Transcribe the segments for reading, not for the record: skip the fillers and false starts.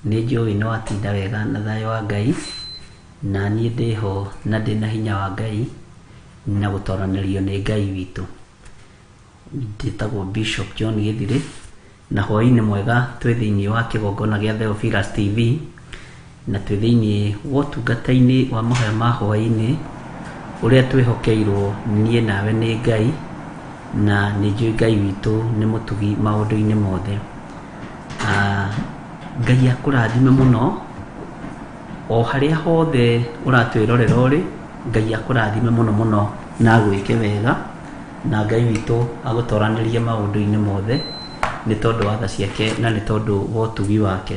Nĩ njũĩ nĩ watinda wega na thayũ wa Ngai, na niĩ ndĩho na ndĩna hinya wa Ngai na gũtoranĩrio nĩ Ngai witũ. Njĩtagwo Bishop John Gĩthirĩ, na hwaĩ-inĩ mwega twĩ thĩinĩ wa kĩgongona gĩa Theophilus TV, na twĩ thĩinĩ wa ũtungata-inĩ wa mahoya ma hwaĩ-inĩ, ũrĩa twĩhokeirwo niĩ nawe nĩ Ngai, na nĩ njũĩ Ngai witũ nĩ mũtugi maũndũ-inĩ mothe. Ah, Ngai akũrathime mũno o harĩa hothe ũratwĩrorera ũrĩ, Ngai akũrathime mũno mũno na agwĩke wega, na Ngai witũ agũtoranĩrie maũndũ-inĩ mothe nĩ tondũ wa tha ciake na nĩ tondũ wa ũtugi wake.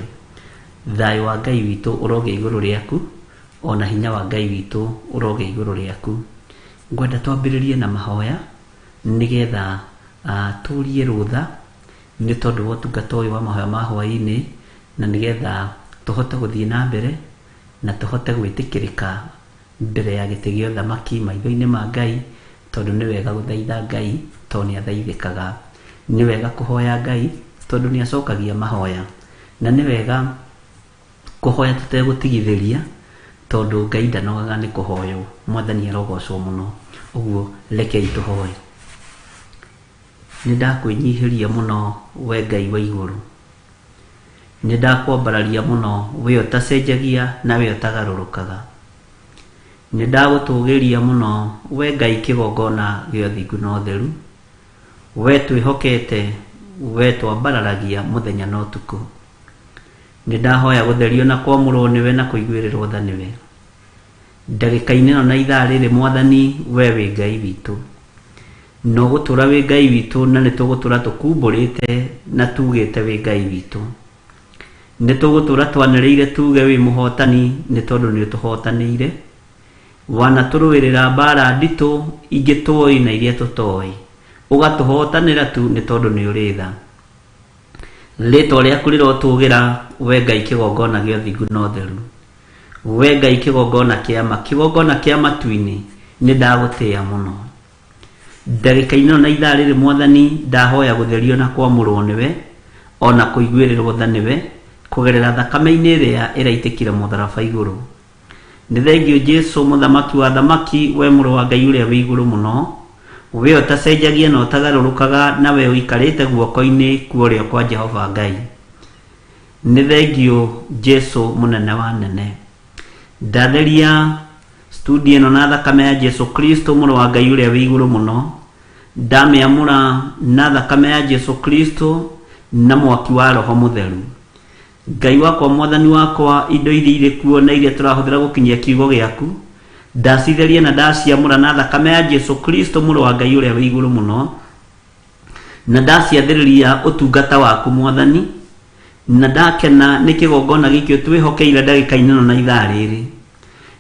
Thayũ wa Ngai witũ ũrogĩa igũrũ rĩaku, ona hinya wa Ngai witũ ũrogĩa igũrũ rĩaku. Ngwenda twambĩrĩrie na mahoya nĩgetha tũrie rũtha nĩ tondũ wa ũtungata ũyũ wa mahoya ma hwaĩ-inĩ, na nĩgetha tũhote gũthiĩ na mbere na tũhote gwĩtĩkĩrĩka mbere ya gĩtĩ gĩa ũthamaki maitho-inĩ ma Ngai, tondũ nĩ wega gũthaitha Ngai tondũ nĩ athaithĩkaga. Nĩ wega kũhoya Ngai tondũ nĩ acokagia mahoya. Na nĩ wega kũhoya tũtegũtigithĩria tondũ Ngai ndanogaga nĩ kũhoywo. Mwathani arogocwo mũno. Ũguo rekei tũhoe. Nĩ ndakwĩnyihĩria mũno we Ngai wa igũrũ. Nĩ ndakwambararia mũno we ũtacenjagia na we ũtagarũrũkaga. Nĩ ndagũtũgĩria mũno we Ngai kĩgongona gĩa ũthingu na ũtheru. We twĩhokete, we twambararagia mũthenya na ũtukũ. Nĩ ndahoya gũtherio na kwamũrwo nĩwe na kũiguĩrĩrwo tha nĩwe. Ndagĩka-inĩ ĩno na ithaa rĩrĩ Mwathani, we wĩ Ngai witũ. Na ũgũtũra wĩ Ngai witũ na nĩ tũgũtũra tũkumbũrĩte na tugĩte wĩ Ngai witũ. Nĩ tũgũtũra twanĩrĩire tuge wĩ mũhotani nĩ tondũ nĩ ũtũhotanĩire. Wanatũrũĩrĩra mbara nditũ ingĩ tũĩ na iria tũtoĩ. Ũgatũhotanĩra tu nĩ tondũ nĩ ũrĩ tha. Rĩtwa rĩaku rĩrotũgĩra we Ngai kĩgongona gĩa ũthingu na ũtheru. We Ngai kĩgongona kĩa ma, kĩgongona kĩa matu-inĩ, nĩ ndagũtĩĩa mũno. Ndagĩka-inĩ ĩno na ithaa rĩrĩ Mwathani, ndahoya gũtherio na kwamũrwo nĩwe, o na kũiguĩrĩrwo tha nĩwe, kũgerera thakame-inĩ ĩrĩa ĩraitĩkire mũtharaba igũrũ. Nĩ thengiũ Jesu, Mũthamaki wa athamaki, we Mũrũ wa Ngai ũrĩa wĩ igũrũ mũno, we ũtacenjagia na ũtagarũrũkaga na we ũikarĩte guoko-inĩ kwa ũrĩo kwa Jehova Ngai. Nĩ thengiũ Jesu mũnene wa anene. Ndatheria studio ĩno na thakame ya Jesu Kristo mũrũ wa Ngai ũrĩa wĩ igũrũ mũno. Ndamĩamũra na thakame ya Jesu Kristo na mwaki wa Roho Mũtheru. Ngai wakwa Mwathani wakwa, indo iria irĩ kuo na iria tũrahũthĩra gũkinyia kiugo gĩaku, ndacitheria na ndaciamũra na thakame ya Jesu Kristo mũrũ wa Ngai ũrĩa wĩ igũrũ mũno, na ndaciathĩrĩria ũtungata waku Mwathani, na ndakena nĩ kĩgongona gĩkĩ ũtwĩhokeire ndagĩka-inĩ ĩno na ithaa rĩrĩ.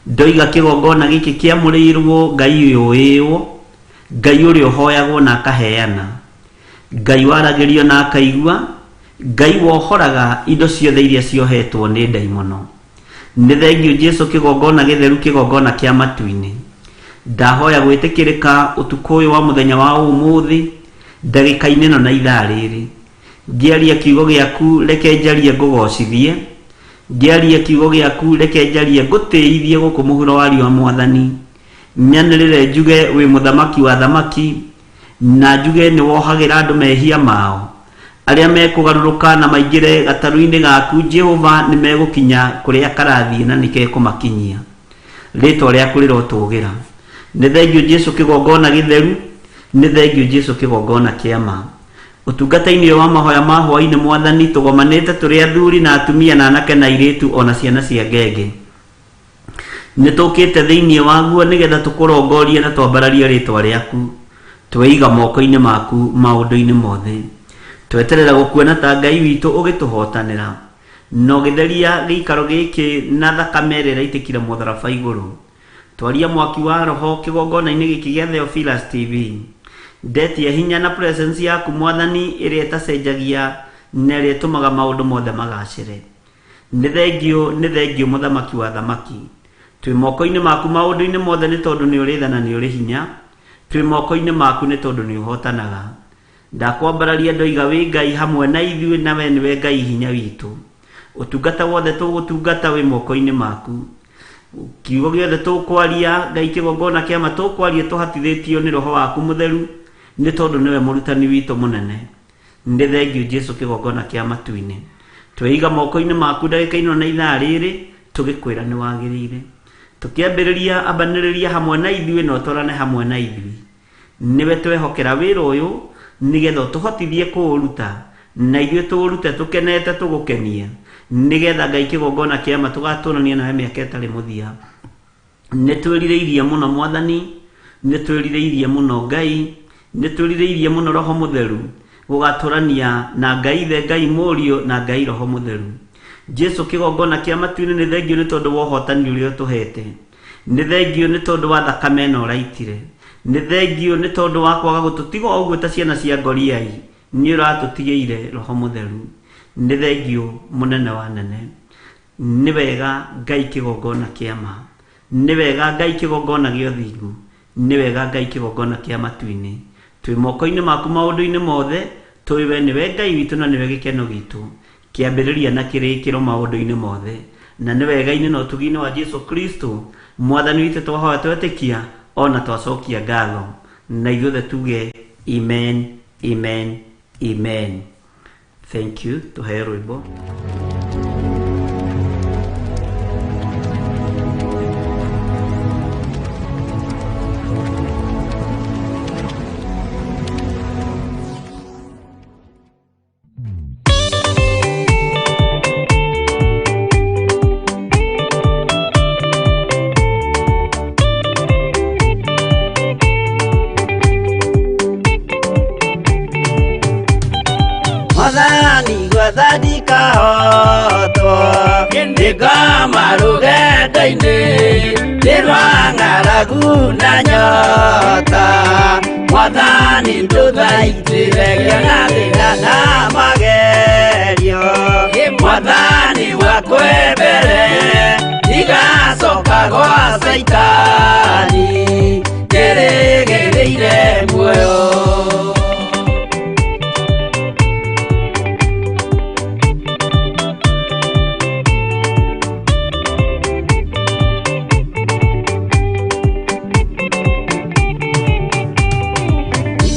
Ndoiga kĩgongona gĩkĩ kĩamũrĩirwo Ngai ũyũ ũĩĩwo, Ngai ũrĩa ũhoyagwo na akaheana, Ngai waragĩrio na akaigua, Ngai wohoraga indo ciothe iria ciohetwo nĩ ndaimono. Nĩ thengiũ Jesu kĩgongona gĩtheru kĩgongona kĩa matu-inĩ. Ndahoya gwĩtĩkĩrĩka ũtukũ ũyũ wa mũthenya wa ũmũthĩ, ndagĩka-inĩ ĩno na ithaa rĩrĩ. Ngĩaria kiugo gĩaku reke njarie ngũgocithie, ngĩaria kiugo gĩaku reke njarie ngũtĩithie gũkũ mũhuro wa riũa Mwathani. Nyanĩrĩre njuge wĩ mũthamaki wa athamaki, na njuge nĩ wohagĩra andũ mehia mao. Arĩa mekũgarũrũka na maingĩre gatarũ-inĩ gaku Jehova nĩ megũkinya kũrĩa karathiĩ na nĩkekũmakinyia. Rĩtwa rĩaku rĩrotũgĩra. Nĩ thengiũ Jesu kĩgongona gĩtheru, nĩ thengiũ Jesu kĩgongona kĩa ma. Ũtungata-inĩ ũyũ wa mahoya ma hwaĩ-inĩ Mwathani, tũgomanĩte tũrĩ athuri na atumia na anake na airĩtu o na ciana cia ngenge. Nĩ tũkĩte thĩinĩ waguo nĩgetha tũkũrongorie na twambararie rĩtwa rĩaku. Tweiga moko-inĩ maku maũndũ-inĩ mothe. Tweterera gũkuona ta Ngai witũ ũgĩtũhotanĩra, na ũgĩtheria gĩikaro gĩkĩ na thakame ĩrĩa ĩraitĩkire mũtharaba igũrũ. Twaria mwaki wa Roho kĩgongona-inĩ gĩkĩ gĩa Theophilus TV. Ndetia hinya na presence yaku Mwathani ĩrĩa ĩtacenjagia na ĩrĩa ĩtũmaga maũndũ mothe magacĩre. Nĩ thengiũ, nĩ thengiũ mũthamaki wa athamaki. Twĩ moko-inĩ maku maũndũ-inĩ mothe nĩ tondũ nĩ ũrĩ tha na nĩ ũrĩ hinya. Twĩ moko-inĩ maku nĩ tondũ nĩ ũhotanaga. Ndakwambararia ndoiga wĩ Ngai hamwe na ithuĩ na we nĩwe Ngai hinya witũ. Ũtungata wothe tũgũtungata wĩ moko-inĩ maku. Kiugo gĩothe tũkwaria, Ngai kĩgongona kĩa ma tũkwaria tũhatithĩtio nĩ Roho waku Mũtheru, nĩ tondũ nĩwe mũrutani witũ mũnene. Nĩ thengiũ Jesu kĩgongona kĩa matu-inĩ. Tweiga moko-inĩ maku ndagĩka ĩno na ithaa rĩrĩ, tũgĩkwĩra nĩ wagĩrĩire. Tũkĩambĩrĩria, ambanĩrĩria hamwe na ithuĩ na ũtwarane hamwe na ithuĩ. Nĩwe twehokera wĩra ũyũ, nĩgetha ũtũhotithie kũũruta, na ithuĩ tũũrute tũkenete tũgũkenie, nĩgetha Ngai kĩgongona kĩa ma tũgatũrania nawe mĩaka ĩtarĩ mũthia. Nĩ twĩrirĩirie mũno Mwathani, nĩ twĩrirĩirie mũno Ngai, nĩ twĩrirĩirie mũno Roho Mũtheru, gũgatũrania na Ngai Ithe, Ngai Mũriũ na Ngai Roho Mũtheru. Jesu kĩgongona kĩa matu-inĩ nĩ thengiũ nĩ tondũ wa ũhotani ũrĩa ũtũhete. Nĩ thengiũ nĩ tondũ wa thakame ĩno ũraitire. Nĩ thengiũ nĩ tondũ wa kwaga gũtũtiga o ũguo ta ciana cia ngoriai, nĩ ũratũtigĩire Roho Mũtheru. Nĩ thengiũ mũnene wa nene. Nĩ wega Ngai kĩgongona kĩa ma. Nĩ wega Ngai kĩgongona gĩa ũthingu. Nĩ wega Ngai kĩgongona kĩa matu-inĩ. Twĩ moko-inĩ maku maũndũ-inĩ mothe, tũĩ we nĩwe Ngai witũ na nĩwe gĩkeno gitũ. Kĩambĩrĩria na kĩrĩkĩro maũndũ-inĩ mothe. Na nĩ wega-inĩ na ũtugi-inĩ wa Jesu Kristo, Mwathani witũ twahoya twetĩkia, ona twacokia ngatho. Na ithuothe tuge, Amen, Amen, Amen. Thank you. Tũheo rwĩmbo. Mwathani gwathani kahotwo nĩngoma rũgendo-inĩ nĩ rwa ng'aragu na nyota Mwathani ndũthaitĩre ngĩona thĩna na magerio Mwathani wakwe mbere ndigacoka gwa Caitani ndĩrĩgĩrĩire muoyo.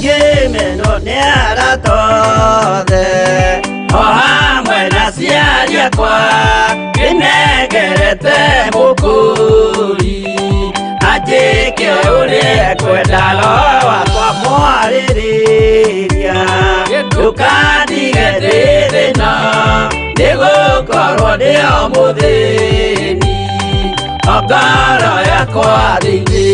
Ngĩmenwo nĩ arata othe o hamwe na aciari akwa ndĩnengerete mũkũri anjĩke ũrĩa ekwenda roho wakwa mwarĩrĩria ndũkandige ndĩ thĩna nĩgũkorwo ndĩ o mũthĩni o ngoro yakwa thĩinĩ.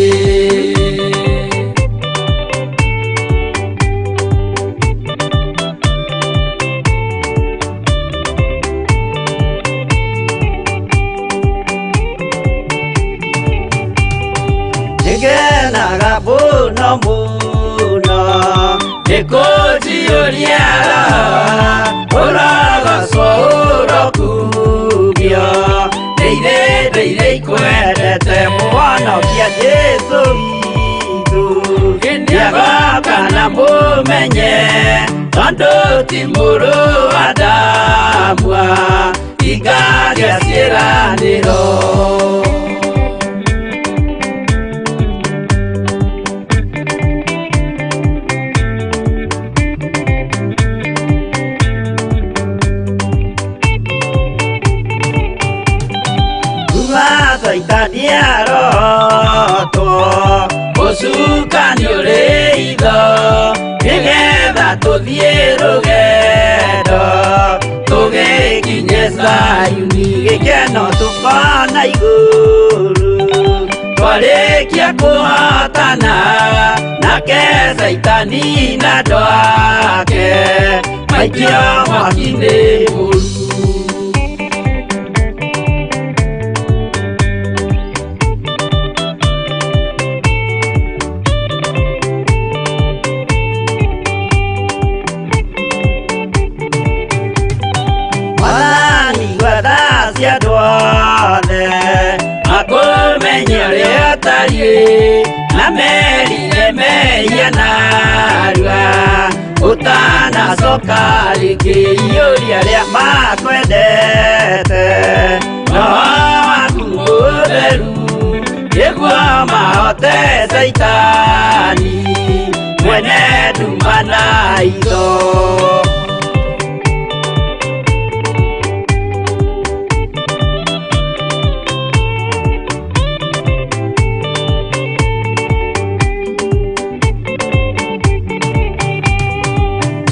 Nĩngenaga mũno mũno nĩkũnjiyũria roho ũrogocwo ũrokumio ndĩire ndĩire ikwendete mũhonokia Jesũ witũ nĩagoka na mũmenye tondũ ti mũrũ wa Adamu ingagĩa ciĩranĩro. Kuma Caitani arotwo ũcukani ũrĩ itho nĩgetha tũthiĩ rũgendo tũgĩkinye Zayuni gĩkeno tũkona igũrũ twarĩkia kũhotana nake Caitani na andũ ake maikio mwaki-inĩ mũru. Mwathani gwetha cia andũ othe makũmenye ũrĩa ũtariĩ na merire mehia narua ũtanacoka rĩngĩ iyũria arĩa makwendete mahote Caitani mwene nduma na itho.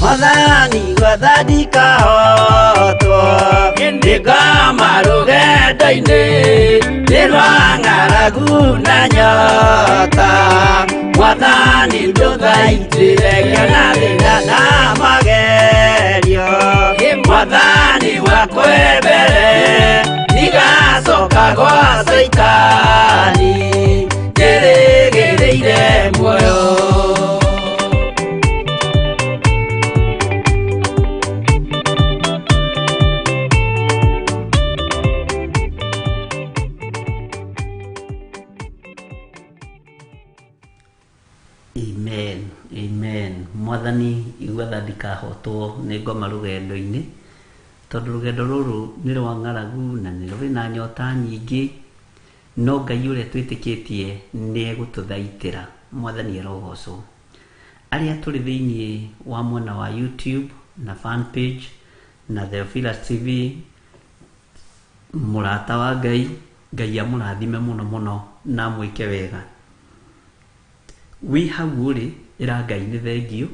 Mwathani gwatha ndikahotwo ndĩngoma rũgendo-inĩ nĩ rwa ng'aragu na nyota. Mwathani ndũthaitĩre ngĩona thĩna na magerio. Mwathani wakwe mbere ndigacoka gwa Caitani njĩrĩgĩrĩire muoyo. Amen, amen. Mwathani igua tha ndikahotwo nĩ ngoma rũgendo-inĩ, tondũ rũgendo rũrũ nĩ rwa ng'aragu na nĩ rũrĩ na nyota nyingĩ, no Ngai ũrĩa twĩtĩkĩtie nĩ egũtũthaitĩra. Mwathani arogocwo. Arĩa tũrĩ thĩiniĩ wa mwena wa YouTube na fan page na Theophilus TV, mũrata wa Ngai, Ngai amũrathime mũno mũno na amwĩke wega. Wĩ hau ũrĩ, ĩra Ngai nĩ thengiũ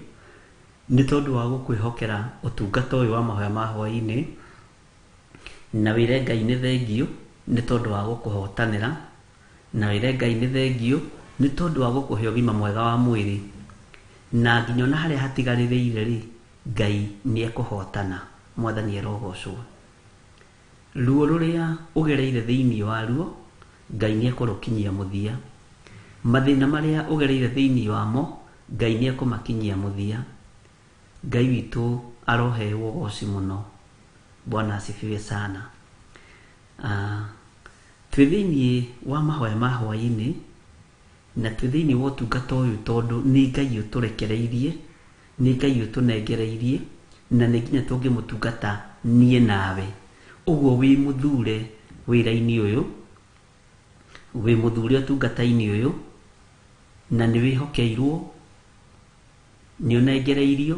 nĩ tondũ wa gũkwĩhokera ũtungata ũyũ wa mahoya ma hwaĩ-inĩ, na wĩre Ngai nĩ thengiũ nĩ tondũ wa gũkũhotanĩra, na wĩre Ngai nĩ thengiũ nĩ tondũ wa gũkũhe ũgima mwega wa mwĩrĩ, na nginya ona harĩa hatigarĩrĩire rĩ, Ngai nĩ ekũhotana. Mwathani arogocwo. Ruo rũrĩa ũgereire thĩinĩ waruo, Ngai nĩ ekũrũkinyia mũthia. Mathĩna marĩa ũgereire thĩinĩ wamo, Ngai nĩ ekũmakinyia mũthia. Ngai witũ aroheo ũgoci mũno. Bwana asifiwe sana. Twĩ thĩinĩ wa mahoya ma hwaĩ-inĩ na twĩ thĩinĩ wa ũtungata ũyũ tondũ nĩ Ngai ũtũrekereirie, nĩ Ngai ũtũnengereirie, na nĩ nginya tũngĩmũtungata niĩ nawe. Ũguo wĩ mũthure wĩra-inĩ ũyũ, wĩ mũthure ũtungata-inĩ ũyũ, na nĩ wĩhokeirwo, nĩ ũnengereirio,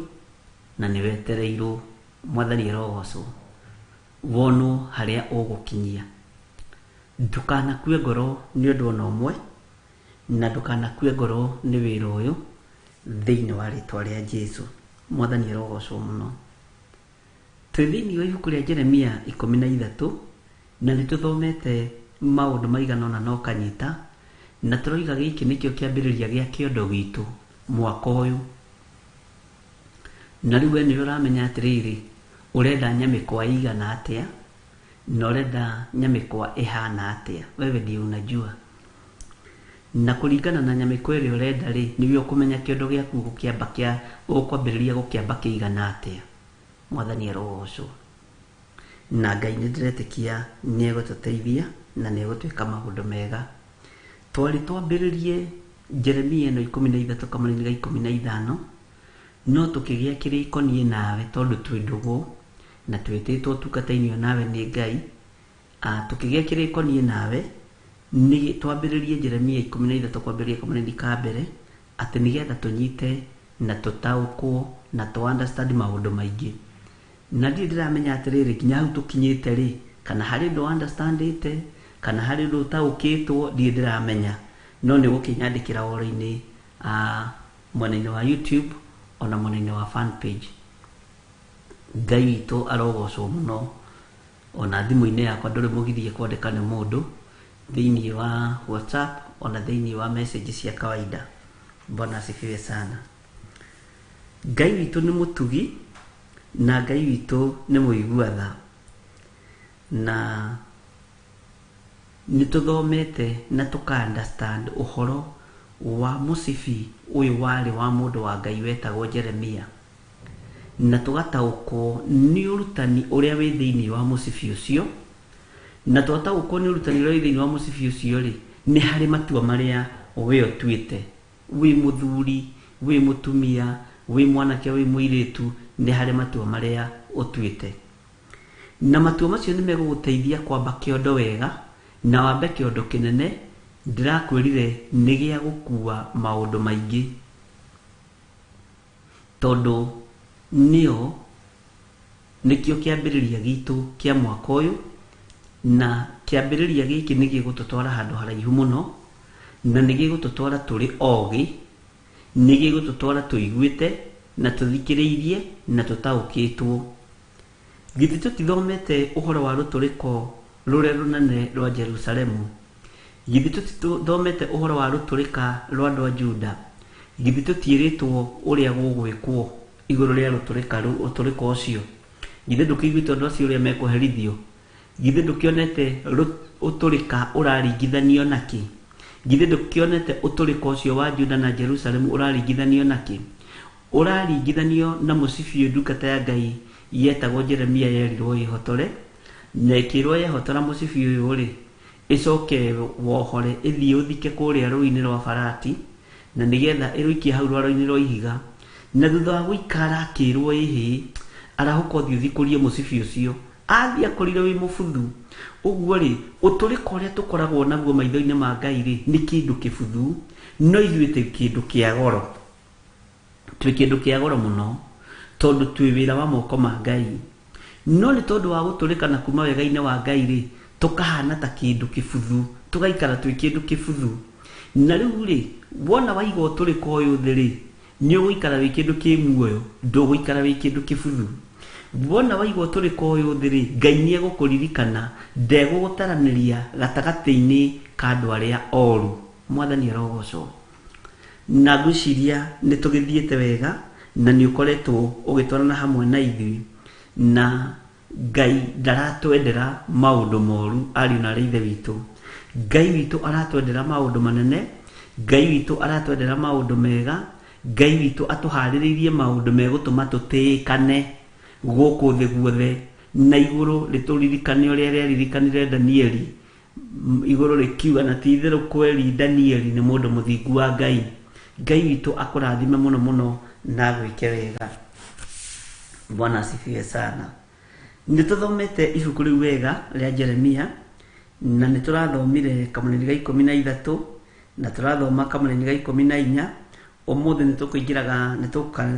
na nĩ wetereirwo. Mwathani arogocwo. Wonwo harĩa ũgũkinyia. Ndũkanakue ngoro nĩ ũndũ ona ũmwe, na ndũkanakue ngoro nĩ wĩra ũyũ thĩinĩ wa rĩtwa rĩa Jesu. Mwathani arogocwo mũno. Twĩ thĩinĩ wa ibuku rĩa Jeremia 13, na nĩ tũthomete maũndũ maigana ũna na ũkanyita, na tũroiga gĩkĩ nĩkĩo kĩambĩrĩria gĩa kĩondo gitũ mwaka ũyũ. Na rĩu we nĩwe ũramenya atĩrĩrĩ, ũrenda nyamĩkwa ĩigana atĩa, na ũrenda nyamĩkwa ĩhana atĩa, wewe ndiye unajua. Na kũringana na nyamĩkwa ĩrĩa ũrenda rĩ, nĩwe ũkũmenya kĩondo gĩaku ũgũkĩamba kĩa, ũkwambĩrĩria gũkĩamba kĩigana atĩa. Mwathani arogocwo. Na Ngai nĩ ndĩretĩkia nĩ egũtũteithia na nĩ egũtwĩka maũndũ mega. Twarĩ twambĩrĩrie Jeremia ĩno 13 kamũraini ga 15, no tũkĩgĩa kĩrĩko niĩ nawe tondũ twĩ ndũgũ na twĩtĩtwo ũtungata-inĩ ũyũ nawe nĩ Ngai. Tũkĩgĩa kĩrĩko niĩ nawe nĩ twambĩrĩrie Jeremia 13 kwambĩrĩria kamũraini ka mbere, atĩ nĩgetha tũnyite na tũtaũkwo na tũ understand maũndũ maingĩ. Na ndirĩ ndĩramenya atĩrĩrĩ, nginya hau tũkinyĩte rĩ, kana harĩ ũndũ understandĩte, kana harĩ ũndũ ũtaũkĩtwo, ndirĩ ndĩramenya. No nĩ ũgũkĩnyandĩkĩra ũhoro-inĩ, mwena-inĩ wa YouTube ona mwena-inĩ wa fan page. Ngai witũ arogocwo mũno. Ona thimũ-inĩ yakwa ndũrĩ mũgirie kwandĩka nĩ mũndũ thĩinĩ wa WhatsApp ona thĩinĩ wa message cia kawaida. Bwana asifiwe sana. Ngai witũ nĩ mũtugi na Ngai witũ nĩ mũigua tha, na nĩ tũthomete na tũka understand ũhoro wa mũcibi ũyũ warĩ wa mũndũ wa Ngai wetagwo Jeremia, na tũgataũkwo nĩ ũrutani ũrĩa wĩ thĩinĩ wa mũcibi ũcio, na twataũkwo nĩ ũrutani ũrĩa wĩ thĩinĩ wa mũcibi ũcio rĩ, nĩ harĩ matua marĩa we ũtuĩte. Wĩ mũthuri, wĩ mũtumia, wĩ mwanake, wĩ mũirĩtu, nĩ harĩ matua marĩa ũtuĩte. Na matua macio nĩ megũgũteithia kwamba kĩondo wega, na wambe kĩondo kĩnene, Ndĩrakwĩrire nĩ gĩa gũkua maũndũ maingĩ, tondũ nĩo nĩkĩo kĩambĩrĩria gitũ kĩa mwaka ũyũ, na kĩambĩrĩria gĩkĩ nĩ gĩgũtũtwara handũ haraihu mũno, na nĩ gĩgũtũtwara tũrĩ ogĩ, nĩ gĩgũtũtwara tũiguĩte na tũthikĩrĩirie na tũtaũkĩtwo. Githĩ tũtithomete ũhoro wa rũtũrĩko rũrĩa rũnene rwa Jerusalemu? Githĩ tũtithomete ũhoro wa rũtũrĩka rwa andũ a Juda? Githĩ tũtiĩrĩtwo ũrĩa gũgwĩkwo igũrũ rĩa rũtũrĩka rũu, ũtũrĩka ũcio? Githĩ ndũkĩiguĩte andũ acio ũrĩa mekũherithio? Githĩ ndũkĩonete ũtũrĩka ũraringithanio na kĩ? Githĩ ndũkĩonete ũtũrĩka ũcio wa Juda na Jerusalemu ũraringithanio na kĩ? Ũraringithanio na mũcibi ũyũ ndungata ya Ngai yetagwo Jeremia yerirwo ĩhotore, na ĩkĩrwo yehotora mũcibi ũyũ rĩ, ĩcoke wohore ĩthiĩ ũthike kũrĩa rũĩ-inĩ rwa Farati, na nĩgetha ĩrũikie hau rwaro-inĩ rwa ihiga. Na thutha wa gũikara akĩrwo ĩhĩ, arahũka ũthiĩ ũthikũrie mũcibi ũcio. Athiĩ akorire wĩ mũbuthu. Ũguo rĩ, ũtũrĩka ũrĩa tũkoragwo naguo maitho-inĩ ma Ngai rĩ, nĩ kĩndũ kĩbuthu, no ithuĩ twĩ kĩndũ kĩa goro. Twĩ kĩndũ kĩa goro mũno, tondũ twĩ wĩra wa moko ma Ngai. No nĩ tondũ wa gũtũrĩka na kuma wega-inĩ wa Ngai rĩ, tũkahana ta kĩndũ kĩbuthu, tũgaikara twĩ kĩndũ kĩbuthu. Na rĩu rĩ, wona waiga ũtũrĩka ũyũ thĩ rĩ, nĩ ũgũikara wĩ kĩndũ kĩ muoyo, ndũgũikara wĩ kĩndũ kĩbuthu. Wona waiga ũtũrĩka ũyũ thĩ rĩ, Ngai nĩ egũkũririkana, ndegũgũtaranĩria gatagatĩ-inĩ ka andũ arĩa oru. Mwathani arogocwo. Na ngwĩciria nĩ tũgĩthiĩte wega, na nĩ ũkoretwo ũgĩtwarana hamwe na ithuĩ, na Ngai ndaratwendera maũndũ moru, ariũ na arĩ ithe witũ. Ngai witũ aratwendera maũndũ manene, Ngai witũ aratwendera maũndũ mega, Ngai witũ atũharĩrĩirie maũndũ megũtũma tũtĩĩkane gũkũ thĩ guothe, na igũrũ rĩtũririkane ũrĩa rĩaririkanire Danieli. Igũrũ rĩkiuga na ti itherũ kweri Danieli nĩ mũndũ mũthingu wa Ngai. Ngai witũ akũrathime mũno mũno na agwĩke wega. Bwana asifiwe sana. Nĩ tũthomete ibuku rĩu wega rĩa Jeremia, na nĩ tũrathomire kamũnini ga 13 na tũrathoma kamũnini ga 14. Ũmũthĩ nĩ tũkũingĩraga, nĩ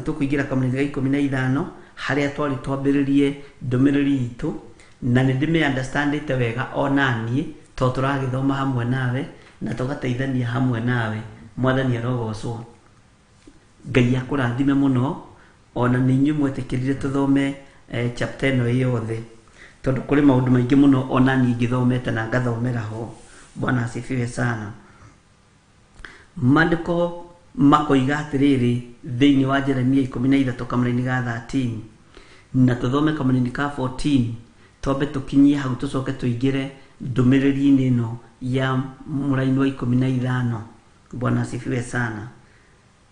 tũkũingĩra kamũnini ga 15 harĩa twarĩ twambĩrĩrie ndũmĩrĩri itũ, na nĩ ndĩmĩ understandĩte wega onaniĩ, tondũ tũragĩthoma hamwe nawe na tũgateithania hamwe nawe. Mwathani arogocwo. Ngai akũrathime mũno, ona nĩ inyuĩ mwetĩkĩrire tũthome chapter ĩno ĩ yothe, tondũ kũrĩ maũndũ maingĩ mũno ona niĩ ngĩthomete na ngathomera ho. Bwana asifiwe sana. Maandĩko makoiga atĩrĩrĩ thĩinĩ wa Jeremia 13 kamũraini ga 13, na tũthome kamũraini ka 14, twambe tũkinyie hau tũcoke tũingĩre ndũmĩrĩri-inĩ ĩno ya mũraini wa 15. Bwana asifiwe sana.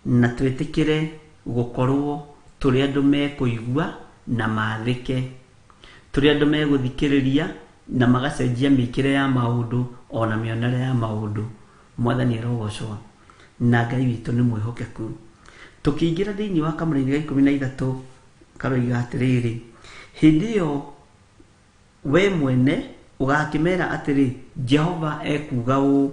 Na twĩtĩkĩre gũkorwo tũrĩ andũ mekũigua na maathĩke, tũrĩ andũ megũthikĩrĩria na magacenjia mĩkĩre ya maũndũ ona mĩonere ya maũndũ. Mwathani arogocwo. Na Ngai witũ nĩ mwĩhokeku. Tũkĩingĩra thĩinĩ wa kamũraini ga 13 karoiga atĩrĩrĩ, hĩndĩ ĩyo we mwene ũgakĩmera atĩrĩ, Jehova ekuuga ũũ,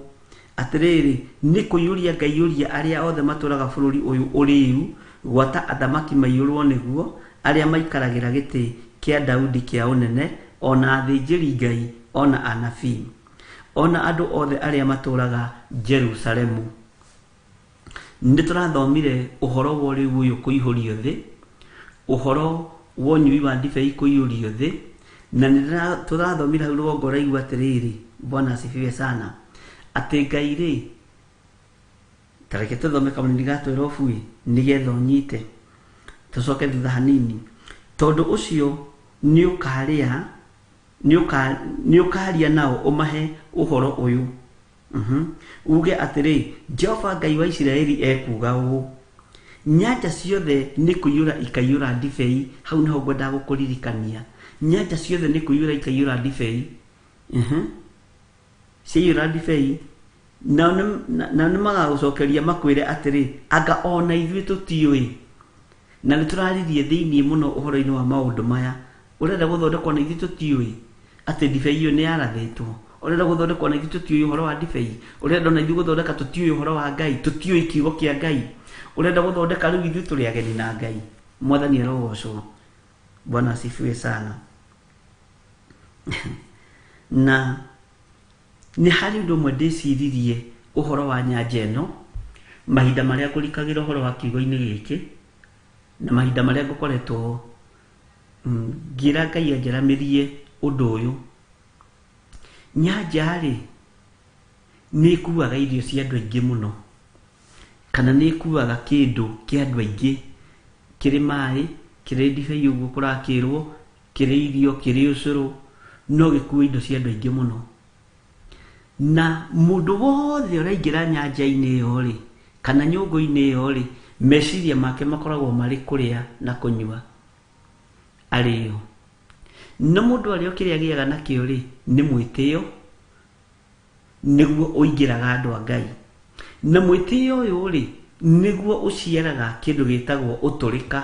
atĩrĩrĩ, nĩ kũiyũria ngaiyũria arĩa othe matũũraga bũrũri ũyũ ũrĩĩu, gwata athamaki maiyũrwo nĩguo, arĩa maikaragĩra gĩtĩ kĩa Daudi kĩa ũnene, ona athĩnjĩri Ngai, ona anabii, ona andũ othe arĩa matũũraga Jerusalemu. Nĩ tũrathomire ũhoro wa ũrĩu ũyũ kũihũrio thĩ, ũhoro wa ũnyui wa ndibei kũiyũrio thĩ, na nĩ tũrathomire hau rũgongo ũraigua atĩrĩrĩ, Bwana asifiwe sana, atĩ Ngai rĩ, ta reke tũthome kamũnini ga 12 ĩ, nĩgetha ũnyite, tũcoke thutha hanini. Tondũ ũcio nĩ ũkaria nao ũmahe ũhoro ũyũ. Uge atĩrĩ, Jehova Ngai wa Isiraeli ekuuga ũũ, nyanja ciothe nĩ kũiyũra ikaiyũra ndibei. Hau nĩho ngwendaga gũkũririkania, nyanja ciothe nĩ kũiyũra ikaiyũra ndibei. Ciaiyũra ndibei, nao nĩ magagũcokeria makwĩre atĩrĩ, anga ona ithuĩ tũtiũĩ. Na nĩ tũraririe thĩinĩ mũno ũhoro-inĩ wa maũndũ maya. Ũrenda gũthondekwo na ithuĩ tũtiũĩ atĩ ndibei ĩyo nĩ yarathĩtwo. Ũrenda gũthondekwo na ithuĩ tũtiũĩ ũhoro wa ndibei? Ũrenda ona ithuĩ gũthondeka tũtiũĩ ũhoro wa Ngai, tũtiũĩ kiugo kĩa Ngai? Ũrenda gũthondeka rĩu ithuĩ tũrĩ ageni na Ngai? Mwathani arogocwo. Bwana asifiwe sana. Na nĩ harĩ ũndũ ũmwe ndĩciririe ũhoro wa nyanja ĩno mahinda marĩa ngũrikagĩra ũhoro wa kiugo-inĩ gĩkĩ, na mahinda marĩa ngũkoretwo ngĩra Ngai anjaramĩrie ũndũ ũyũ. Nyanja-rĩ, nĩ ĩkuaga irio cia andũ aingĩ mũno, kana nĩ ĩkuaga kĩndũ kĩa andũ aingĩ, kĩrĩ maĩ, kĩrĩ ndibei ũguo kũrakĩrwo, kĩrĩ irio, kĩrĩ ũcũrũ, no gĩkue indo cia andũ aingĩ mũno. Na mũndũ wothe ũraingĩra nyanja-inĩ ĩyo rĩ, kana nyũngũ-inĩ ĩyo rĩ, meciria make makoragwo marĩ kũrĩa na kũnyua arĩo. No mũndũ arĩo kĩrĩa agĩaga nakĩo rĩ, nĩ mwĩtĩo, nĩguo ũingĩraga andũ a Ngai. Na mwĩtĩo ũyũ rĩ, nĩguo ũciaraga kĩndũ gĩtagwo ũtũrĩka.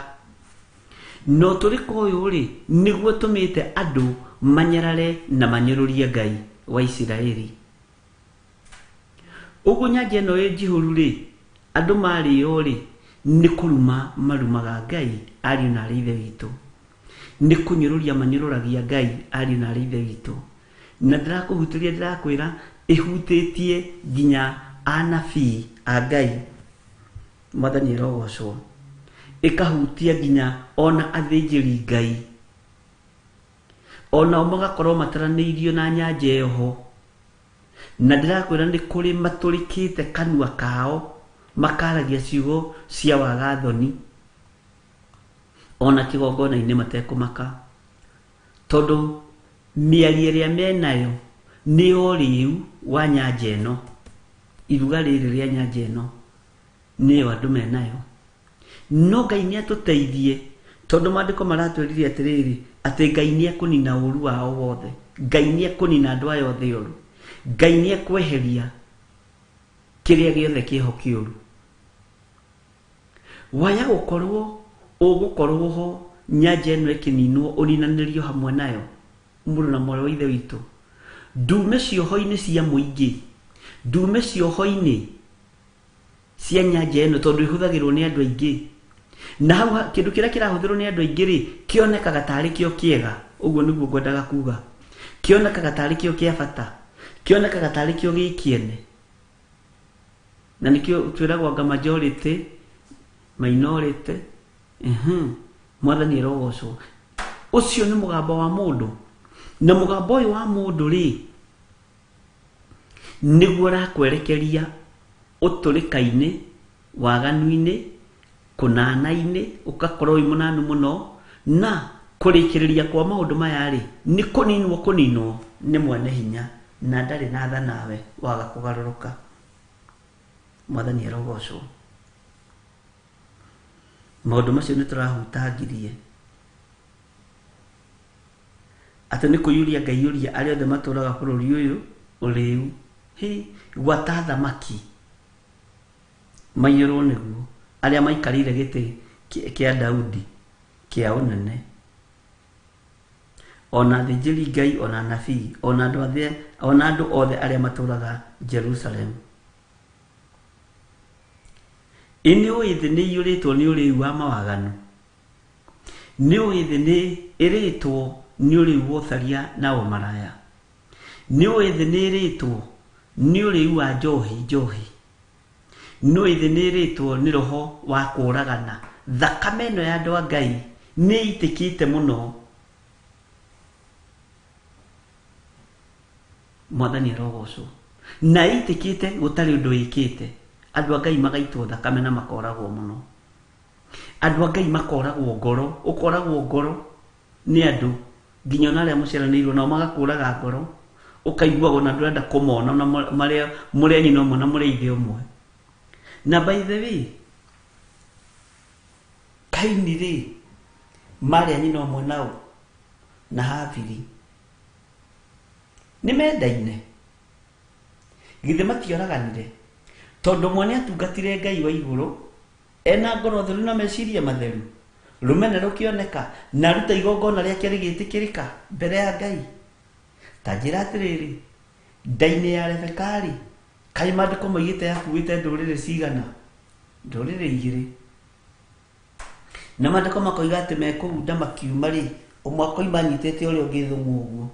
Na ũtũrĩka ũyũ rĩ, nĩguo ũtũmĩte andũ manyarare na manyũrũrie Ngai wa Isiraeli. Ũguo nyanja ĩno ĩ njihũru rĩ, andũ marĩo rĩ, nĩ kũruma marumaga Ngai ariũ na arĩ ithe witũ. Nĩ kũnyũrũria manyũrũragia Ngai ariũ na arĩ ithe witũ. Na ndĩrakũhutĩria, ndĩrakwĩra ĩhutĩtie nginya anabii a Ngai. Mwathani arogocwo. Ĩkahutia nginya ona athĩnjĩri Ngai. Onao magakorwo mataranĩirio na nyanja ĩyo ho. Na ndĩrakwĩra nĩ kũrĩ matũrĩkĩte kanua kao makaragia ciugo cia wagathoni ona kĩgongona-inĩ matekũmaka, tondũ mĩario ĩrĩa menayo nĩ ũrĩu wa nyanja ĩno. Iruga rĩrĩ rĩa nyanja ĩno nĩyo andũ menayo. No Ngai nĩ atũteithie, tondũ maandĩko maratwĩrire atĩrĩrĩ, atĩ Ngai nĩ ekũnina ũru wao wothe. Ngai nĩ ekũnina andũ aya othe ũru. Ngai nĩ ekweheria kĩrĩa gĩothe kĩho kĩũru. Waya gũkorwo ũgũkorwo ho nyanja ĩno ĩkĩninwo, ũninanĩrio hamwe nayo, mũrũ na mwarĩ wa ithe witũ. Ndume cioho-inĩ cia mũingĩ, ndume cioho-inĩ cia nyanja ĩno, tondũ ĩhũthagĩrwo nĩ andũ aingĩ. Na hau kĩndũ kĩrĩa kĩrahũthĩrwo nĩ andũ aingĩ rĩ, kĩonekaga tarĩ kĩo kĩega. Ũguo nĩguo ngwendaga kuga. Kĩonekaga tarĩ kĩo kĩa bata, kĩonekaga tarĩ kĩo gĩ kĩene. Na nĩkĩo twĩragwo anga majority, minority. Mwathani arogocwo. Ũcio nĩ mũgambo wa mũndũ. Na mũgambo ũyũ wa mũndũ rĩ, nĩguo ũrakwerekeria ũtũrĩka-inĩ, waganu-inĩ, kũnana-inĩ, ũgakorwo wĩ mũnanu mũno, na kũrĩkĩrĩria kwa maũndũ maya rĩ, nĩ kũninwo kũninwo nĩ mwene hinya, na ndarĩ na tha nawe waga kũgarũrũka. Mwathani arogocwo. Maũndũ macio nĩ tũrahutangirie atĩ nĩ kũiyũria Ngai ũria arĩa othe matũraga bũrũri ũyũ ũrĩu. Hi, gwata thamaki maiyũrwo nĩguo, arĩa maikarĩire gĩtĩ kĩa Daudi kĩa ũnene, ona athĩnjĩri Ngai, ona anabii, ona andũ othe, ona andũ othe arĩa matũraga Jerusalem. Ĩ nĩ ũĩ thĩ nĩ iyũrĩtwo nĩ ũrĩu wa mawaganu? Nĩ ũĩ thĩ nĩ ĩrĩtwo nĩ ũrĩu wa ũtharia na ũmaraya? Nĩ ũĩ thĩ nĩ ĩrĩtwo nĩ ũrĩu wa njohi njohi? Nĩ ũĩ thĩ nĩ ĩrĩtwo nĩ roho wa kũũragana? Thakame ĩno ya andũ a Ngai nĩ ĩitĩkĩte mũno. Mwathani arogocwo. Na ĩitĩkĩte gũtarĩ ũndũ ĩkĩte. Andũ a Ngai magaitwo thakame na makoragwo mũno. Andũ a Ngai makoragwo ngoro, ũkoragwo ngoro nĩ andũ nginya ona arĩa mũciaranĩirwo nao magakũraga ngoro, ũkaiguaga ona ndũrenda kũmona ona marĩa mũrĩ a nyina ũmwe na mũrĩ a ithe ũmwe. Na by the way, Kaini rĩ, marĩ a nyina ũmwe nao na Habili nĩ mendaine, githĩ matioraganire? Tondũ ũmwe nĩ atungatire Ngai wa igũrũ ena ngoro theru na meciria matheru, rũmena rũkĩoneka, na aruta igongona rĩake rĩgĩtĩkĩrĩka mbere ya Ngai. Ta njĩra atĩrĩrĩ, Nda-inĩ ya Rebeka-rĩ, kaĩ maandĩko moigĩte yakuĩte ndũrĩrĩ cigana? Ndũrĩrĩ igĩrĩ. Na maandĩko makoiga atĩ me kũu nda makiuma-rĩ, ũmwe akoima anyitĩte ũrĩa ũngĩ thũng'wa ũguo.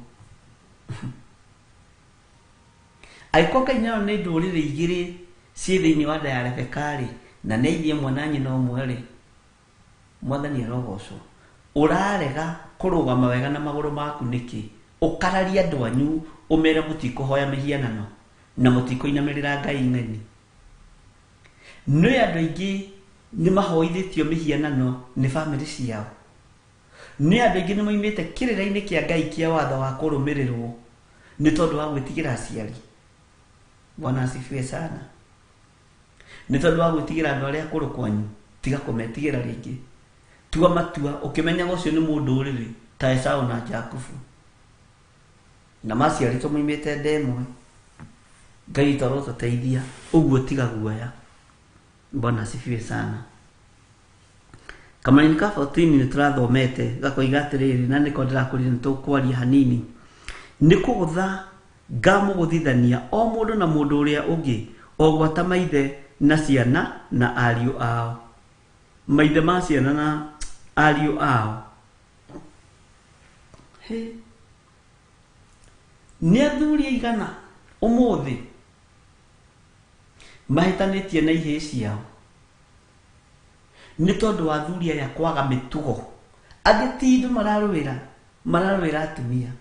Angĩkorwo Ngai nayo nĩ ndũrĩrĩ igĩrĩ ciĩ thĩinĩ wa nda ya Rebeka-rĩ, na nĩ ithe ĩmwe na nyina ũmwe-rĩ, Mwathani arogocwo. Ũrarega kũrũgama wega na magũrũ maku nĩkĩ? Ũkararie andũ anyu ũmere mũtikũhoya mĩhianano na mũtikũinamĩrĩra ngai ng'eni. Nĩũĩ andũ aingĩ nĩ mahoithĩtio mĩhianano nĩ bamĩrĩ ciao? Nĩũĩ andũ aingĩ nĩ moimĩte kĩrĩra-inĩ kĩa Ngai kĩa watho wa kũrũmĩrĩrwo nĩ tondũ wa gwĩtigĩra aciari? Bwana asifiwe sana. Nĩ tondũ wa gwĩtigĩra andũ arĩa akũrũ kwanyu? Tiga kũmetigĩra rĩngĩ. Tua matua ũkĩmenyaga ũcio nĩ mũndũrĩrĩ ta Esau na Jakubu. Na maciarĩtwo moimĩte nda ĩmwe. Ngai witũ arotũteithia. Ũguo tiga guoya. Bwana asifiwe sana. Kamanini ka 14 nĩ tũrathomete gakoiga atĩrĩrĩ, na nĩko ndĩrakwĩrire nĩ tũkwaria hanini. Nĩ kũgũtha ngamũgũthithania o mũndũ na mũndũ ũrĩa ũngĩ, o gwata maithe na ciana na ariũ ao. Maithe ma ciana na ariũ ao. Hĩ. Nĩ athuri aigana ũmũthĩ mahĩtanĩtie na ihĩĩ ciao nĩ tondũ wa athuri aya kwaga mĩtugo. Angĩ ti indo mararũĩra, mararũĩra atumia.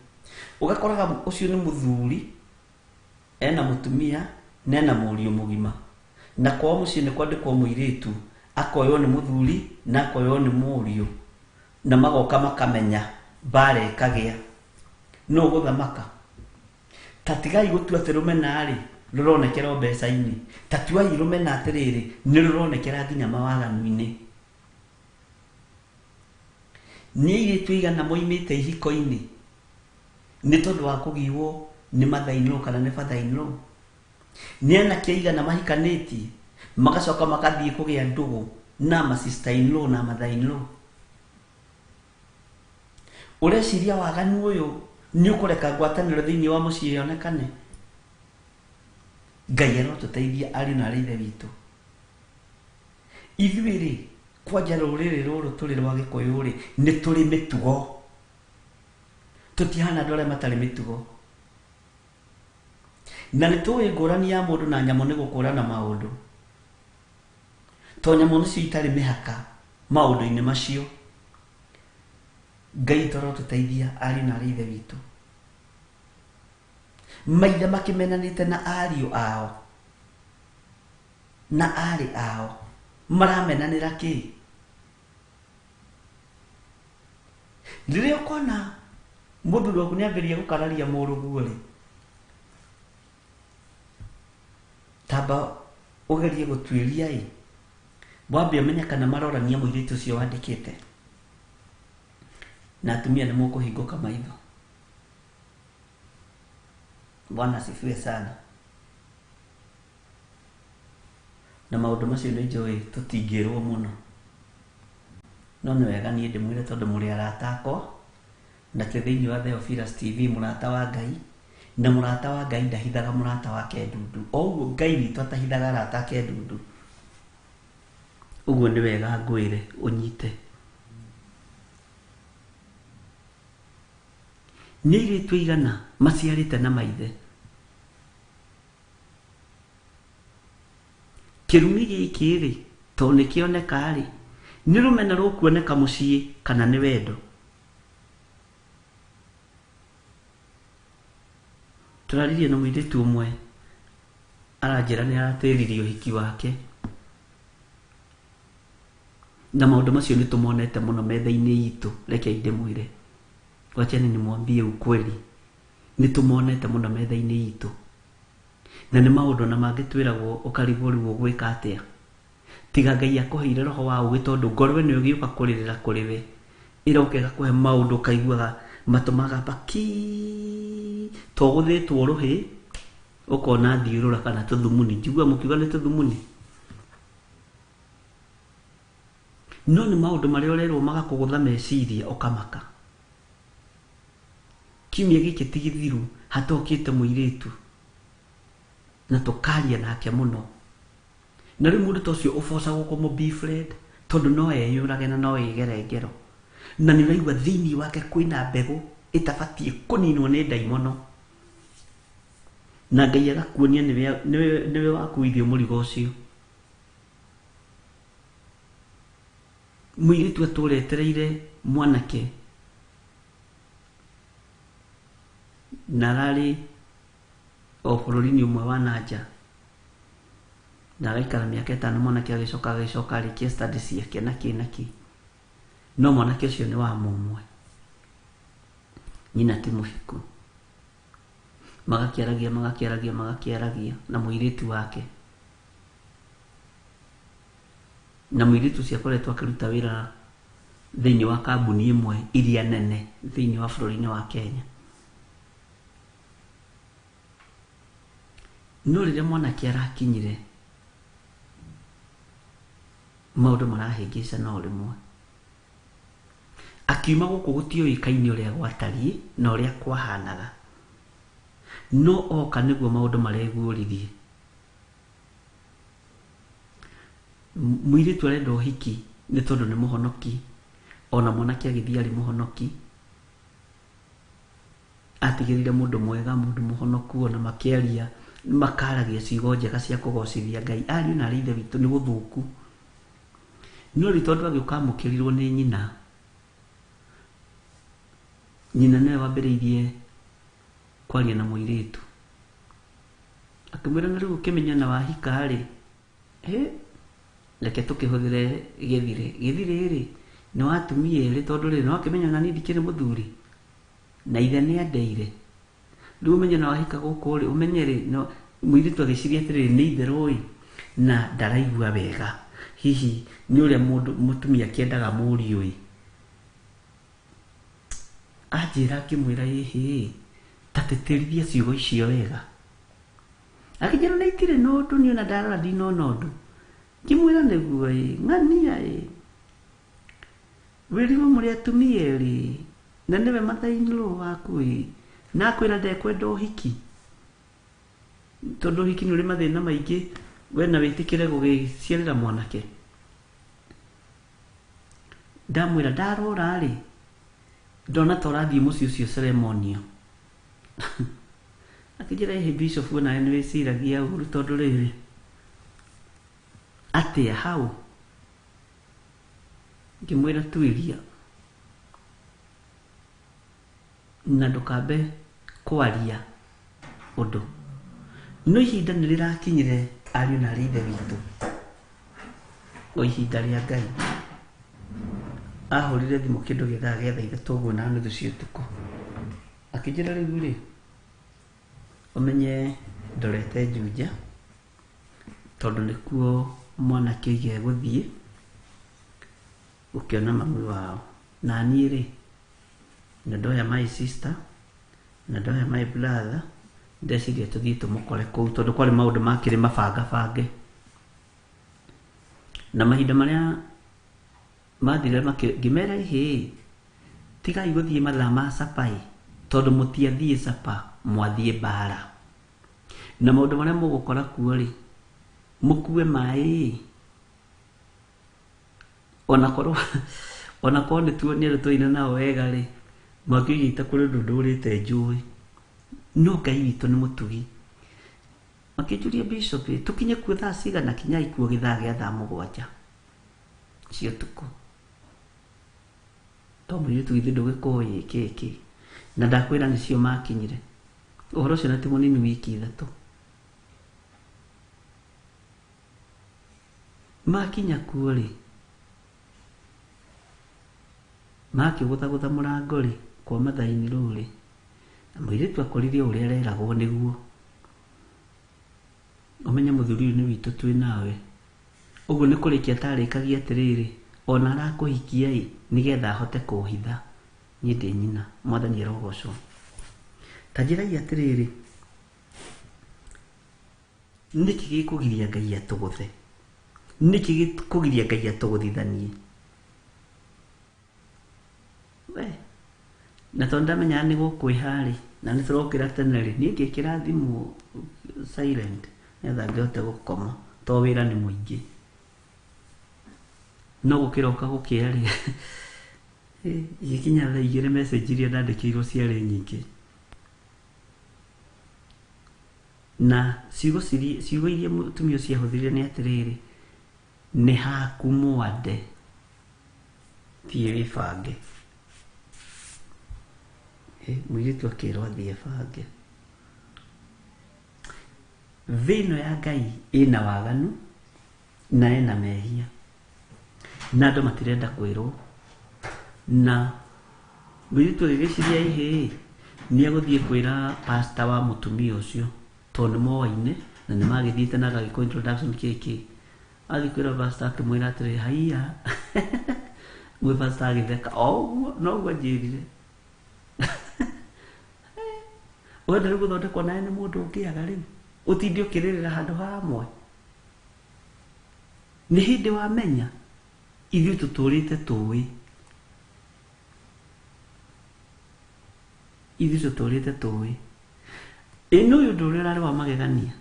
Ũgakoraga ũcio nĩ mũthuri ena mũtumia na ena mũriũ mũgima. Na kwao mũciĩ nĩ kwandĩkwo mũirĩtu, akoywo nĩ mũthuri na akoywo nĩ mũriũ. Na magoka makamenya mbara ĩkagĩa. Nũ ũgũthamaka? Ta tigai gũtua atĩ rũmena-rĩ, rũronekera o mbeca-inĩ. Ta tuai rũmena atĩrĩrĩ, nĩ rũronekera nginya mawaganu-inĩ. Nĩ airĩtu aigana moimĩte ihiko-inĩ nĩ tondũ wa kũgiwo nĩ mother in law kana nĩ father in law? Nĩ anake aigana mahikanĩtie magacoka magathiĩ kũgĩa ndũgũ na ma sister in law na mother in law? Ũreciria waganu ũyũ nĩ ũkũreka ngwatanĩro thĩinĩ wa mũciĩ yonekane? Ngai arotũteithia ariũ na arĩ ithe witũ. Ithuĩ-rĩ, kwanja rũrĩrĩ rũrũ tũrĩ rwa Gĩkũyũ-rĩ, nĩ tũrĩ mĩtugo. Tũtihana andũ arĩa matarĩ mĩtugo. Na nĩ tũĩ ngũrani ya mũndũ na nyamũ nĩ gũkũrana maũndũ. To nyamũ nĩcio itarĩ mĩhaka maũndũ-inĩ macio. Ngai witũ arotũteithia ariũ na arĩ ithe witũ. Maithe makĩmenanĩte na ariũ ao na arĩ ao maramenanĩra kĩ? Rĩrĩa ũkona mũthuri waku nĩ ambĩrĩria gũkararia mũrũguo-rĩ, tamba ũgerie gũtuĩria-ĩ, wambe ũmenye kana marorania mũirĩtu ũcio wandĩkĩte. Na atumia nĩ mũkũhingũka maitho. Bwana asifiwe sana. Na maũndũ macio nĩ njũĩ tũtingĩrwo mũno. No nĩ wega niĩ ndĩmwĩre tondũ mũrĩ arata akwa, na twĩ thĩinĩ wa Theophilus TV, mũrata wa Ngai, na mũrata wa Ngai ndahithaga mũrata wake ndundu. O ũguo Ngai witũ atahithaga arata ake ndundu, ũguo nĩ wega ngwĩre ũnyite. Nĩ airĩtu aigana maciarĩte na maithe? Kĩrumi gĩkĩ-rĩ, tondũ nĩ kĩoneka-rĩ, nĩ rũmena rũkuoneka mũciĩ kana nĩ wendo? Tũraririe na mũirĩtu ũmwe aranjĩra nĩ aratĩririe ũhiki wake. Na maũndũ macio nĩ tũmonete mũno metha-inĩ itũ, rekei ndĩmwĩre. Wacheni nimwambie ukweli. Nĩ tũmonete mũno metha-inĩ itũ. Na nĩ maũndũ ona mangĩ twĩragwo ũkarigwo rĩu ũgwĩka atĩa. Tiga Ngai akũheire roho wa ũgĩ tondũ ngoro ĩno ĩgĩũka kũrĩrĩra kũrĩ we, ĩroka ĩgakũhe maũndũ ũkaiguaga matũ magamba kii, ta ũgũthĩtwo rũhĩ, ũkona thiũrũra kana tũthumuni. Njiguaga mũkiuga nĩ tũthumuni. No nĩ maũndũ marĩa ũrerwo magakũgũtha meciria ũkamaka. Kiumia gĩkĩ ti gĩthiru hatokĩte mũirĩtu. Na tũkaria nake mũno. Na rĩu mũndũ ta ũcio ũbocagwo kũmũ befriend tondũ no eyũrage na no ĩgere ngero. Na nĩ ũraigua thĩinĩ wake kwĩna mbegũ ĩtabatiĩ kũninwo nĩ ndaimono. Na Ngai agakuonia nĩwe wakuithio mũrigo ũcio. Mũirĩtu atũretereire mwanake na ararĩ o bũrũri-inĩ ũmwe wa nanja na agaikara mĩaka 5 mwanake agĩcoka arĩkia study ciake na kĩ na kĩ. No mwanake ũcio nĩ wa mũmwe, nyina ti mũhiku. Magakĩaragia na mũirĩtu wake. Na mũirĩtu ũcio akoretwo akĩruta wĩra thĩinĩ wa kambuni ĩmwe iria nene thĩinĩ wa bũrũri-inĩ wa Kenya. No rĩrĩa mwanake arakinyire maũndũ marahĩngĩcana o rĩmwe. Akiuma gũkũ gũtiũĩkaine ũrĩa gwatariĩ na ũrĩa kwahanaga. No oka nĩguo maũndũ mareguũririe. Mũirĩtu arenda ũhiki nĩ tondũ nĩ mũhonoki, ona mwanake agĩthiĩ arĩ mũhonoki. Atigĩrĩire mũndũ mwega, mũndũ mũhonoku, ona makĩaria makaragia ciugo njega cia kũgocithia Ngai. Ariũ na arĩ ithe witũ nĩ gũthũku. No rĩu tondũ agĩũka amũkĩrirwo nĩ nyina, nyina nĩwe wambĩrĩirie kwaria na mũirĩtu. Akĩmwĩra na rĩu ũkĩmenya na wahika rĩ, reke tũkĩhũthĩre gĩthirĩ. Gĩthirĩ rĩ, nĩ watumia erĩ tondũ rĩ, nĩ wakĩmenya na niĩ ndikĩrĩ mũthuri. Na ithe nĩ andeire. Rĩu ũmenye na wahika gũkũ rĩ, ũmenye rĩ, no mũirĩtu agĩciria atĩrĩrĩ, nĩ itherũ ĩ, na ndaraigua wega. Hihi nĩ ũrĩa mũndũ mũtumia akĩendaga mũriũ ĩ. Anjĩra akĩmwĩra ĩhĩ, ta tĩtĩrithia ciugo icio wega. Akĩnjĩra na itirĩ na ũndũ, niĩ ona ndarora ndinona ũndũ. Ngĩmwĩra nĩguo ĩ, ng'ania ĩ. Wĩrigwo mũrĩ atumia erĩ, na nĩwe mother-in-law waku ĩ, na akwĩra ndekwenda ũhiki. Tondũ ũhiki nĩ ũrĩ mathĩna maingĩ, we na wĩtĩkĩre gũgĩciarĩra mwanake. Ndamwĩra ndarora rĩ, ndona ta ũrathiĩ mũciĩ ũcio ceremonial. Akĩnjĩra ĩhĩ bishop onawe nĩ wĩciragia ũru tondũ rĩrĩ, atĩa hau? Ngĩmwĩra tuĩria na ndũkambe kwaria ũndũ. No ihinda nĩ rĩrakinyire ariũ na arĩ ithe witũ, o ihinda rĩa Ngai. Ahũrire thimũ kĩndũ gĩa thaa gĩa thaa 3 ũguo na nuthu cia ũtukũ. Akĩnjĩra rĩu rĩ, ũmenye ndorete Juja tondũ nĩkuo mwanake oiga egũthiĩ gũkĩona mami wao. Na niĩ rĩ, na ndoya my sister, na ndoya my brother, ndeciria tũthiĩ tũmũkore kũu tondũ kwarĩ maũndũ makĩrĩ mabangabange. Na mahinda marĩa mathire ngĩmera ĩhĩ, tigai gũthiĩ mathaa ma capa ĩ, tondũ mũtiathiĩ capa, mwathiĩ mbara. Na maũndũ marĩa mũgũkora kuo rĩ, mũkue maĩ ĩ, onakorwo nĩ tuo nĩ andũ twaina nao wega rĩ, makĩigĩte kũrĩ ũndũ ndũrĩte njũĩ. No Ngai witũ nĩ mũtugi. Makĩnjũria bishop, tũkinye kuo thaa cigana? Kinyai kuo gĩthaa gĩa thaa 7 cia ũtukũ. To mũirĩtu githĩ ndũgĩkũĩ kĩ kĩ. Na ndakwĩra nĩcio makinyire. Ũhoro ũcio na ti mũnini wiki 3. Makinya kuo rĩ, makĩgũthagũtha mũrango rĩ, kwa mother-in-law rĩ, na mũirĩtu akorire ũrĩa areragwo nĩguo. Ũmenye mũthuri ũyũ nĩ witũ twĩ nawe. Ũguo nĩ kũrĩkia atarĩkagia atĩrĩrĩ, ona arakũhikia ĩ, nĩgetha ahote kũhitha. Niĩ ndĩ nyina, Mwathani arogocwo. Ta njĩrai atĩrĩrĩ, nĩkĩ gĩkũgiria Ngai atũgũthe? Nĩkĩ gĩkũgiria Ngai atũgũthithanie? We, na tondũ ndamenyaga nĩ gũkwĩha rĩ, na nĩ tũrokĩra tene rĩ, niĩ ngĩkĩra thimũ silent. Nĩgetha ngĩhote gũkoma to wĩra nĩ mũingĩ. No gũkĩroka gũkĩa rĩ, igĩkinya thaa 2 message iria ndandĩkĩirwo ciarĩ nyingĩ. Na ciugo ciugo iria mũtumia ũcio ahũthĩrire nĩ atĩrĩrĩ, nĩ haku mwande, thiĩ wĩbange. Mũirĩtu akĩrwo athiĩ ebange. Thĩ ĩno ya Ngai ĩna waganu na ĩna mehia, na andũ matirenda kwĩrwo. Na mũirĩtu agĩgĩciria ihĩ nĩ egũthiĩ kwĩra pastor wa mũtumia ũcio, tondũ nĩ moaine na nĩ magĩthiĩte na agagĩkwo introduction kĩkĩ. Athiĩ kwĩra pastor akĩmwĩra atĩrĩ, haiya. Mwĩ pastor agĩtheka o ũguo noguo anjĩrire. Wenda rĩu gũthondekwo nawe nĩ mũndũ ũngĩaga rĩu ũtinde ũkĩrĩrĩra handũ hamwe. Nĩ hĩndĩ wamenya ithuĩ tũtũrĩte tũĩ, ithuĩ tũtũrĩte tũĩ. Ĩ nĩ ũyũ ũndũ ũrĩa ũrarĩ wa magegania,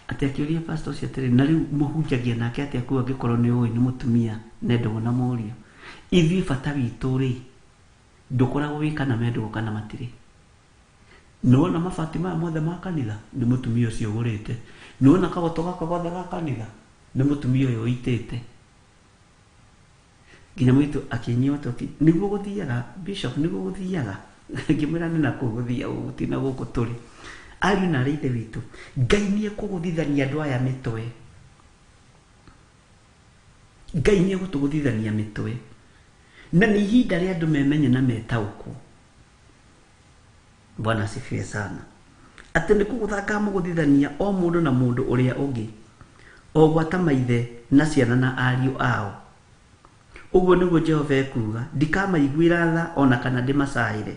atĩ akĩũria pastor ũcio atĩrĩ, na rĩu mũhunjagia nake atĩa kũu angĩkorwo nĩ ũĩ nĩ mũtumia na ndũgũ na mũriũ? Ithuĩ bata witũ rĩ, ndũkoragwo wĩ kana me ndũgũ kana matirĩ. Nĩwona mabati maya mothe ma kanitha nĩ mũtumia ũcio ũgũrĩte. Nĩwona kagoto gaka gothe ga kanitha nĩ mũtumia ũyũ ũitĩte. Nginya mũirĩtu akĩnyua atĩ nĩguo gũthiaga bishop, nĩguo gũthiaga. Ngĩmwĩra nĩ nakũu gũthiaga, gũtirĩ na gũkũ tũrĩ. Ariũ na arĩ ithe witũ, Ngai nĩ ekũgũthithania andũ aya mĩtwe. Ngai nĩ egũtũgũthithania mĩtwe. Na nĩ ihinda rĩa andũ memenye na metaũkwo. Bwana asifiwe sana. Atĩ nĩ kũgũtha ngamũgũthithania o mũndũ na mũndũ ũrĩa ũngĩ, o gwata maithe na ciana na ariũ ao. Ũguo nĩguo Jehova ekuuga, ndikamaiguĩra tha o na kana ndĩmacaĩre,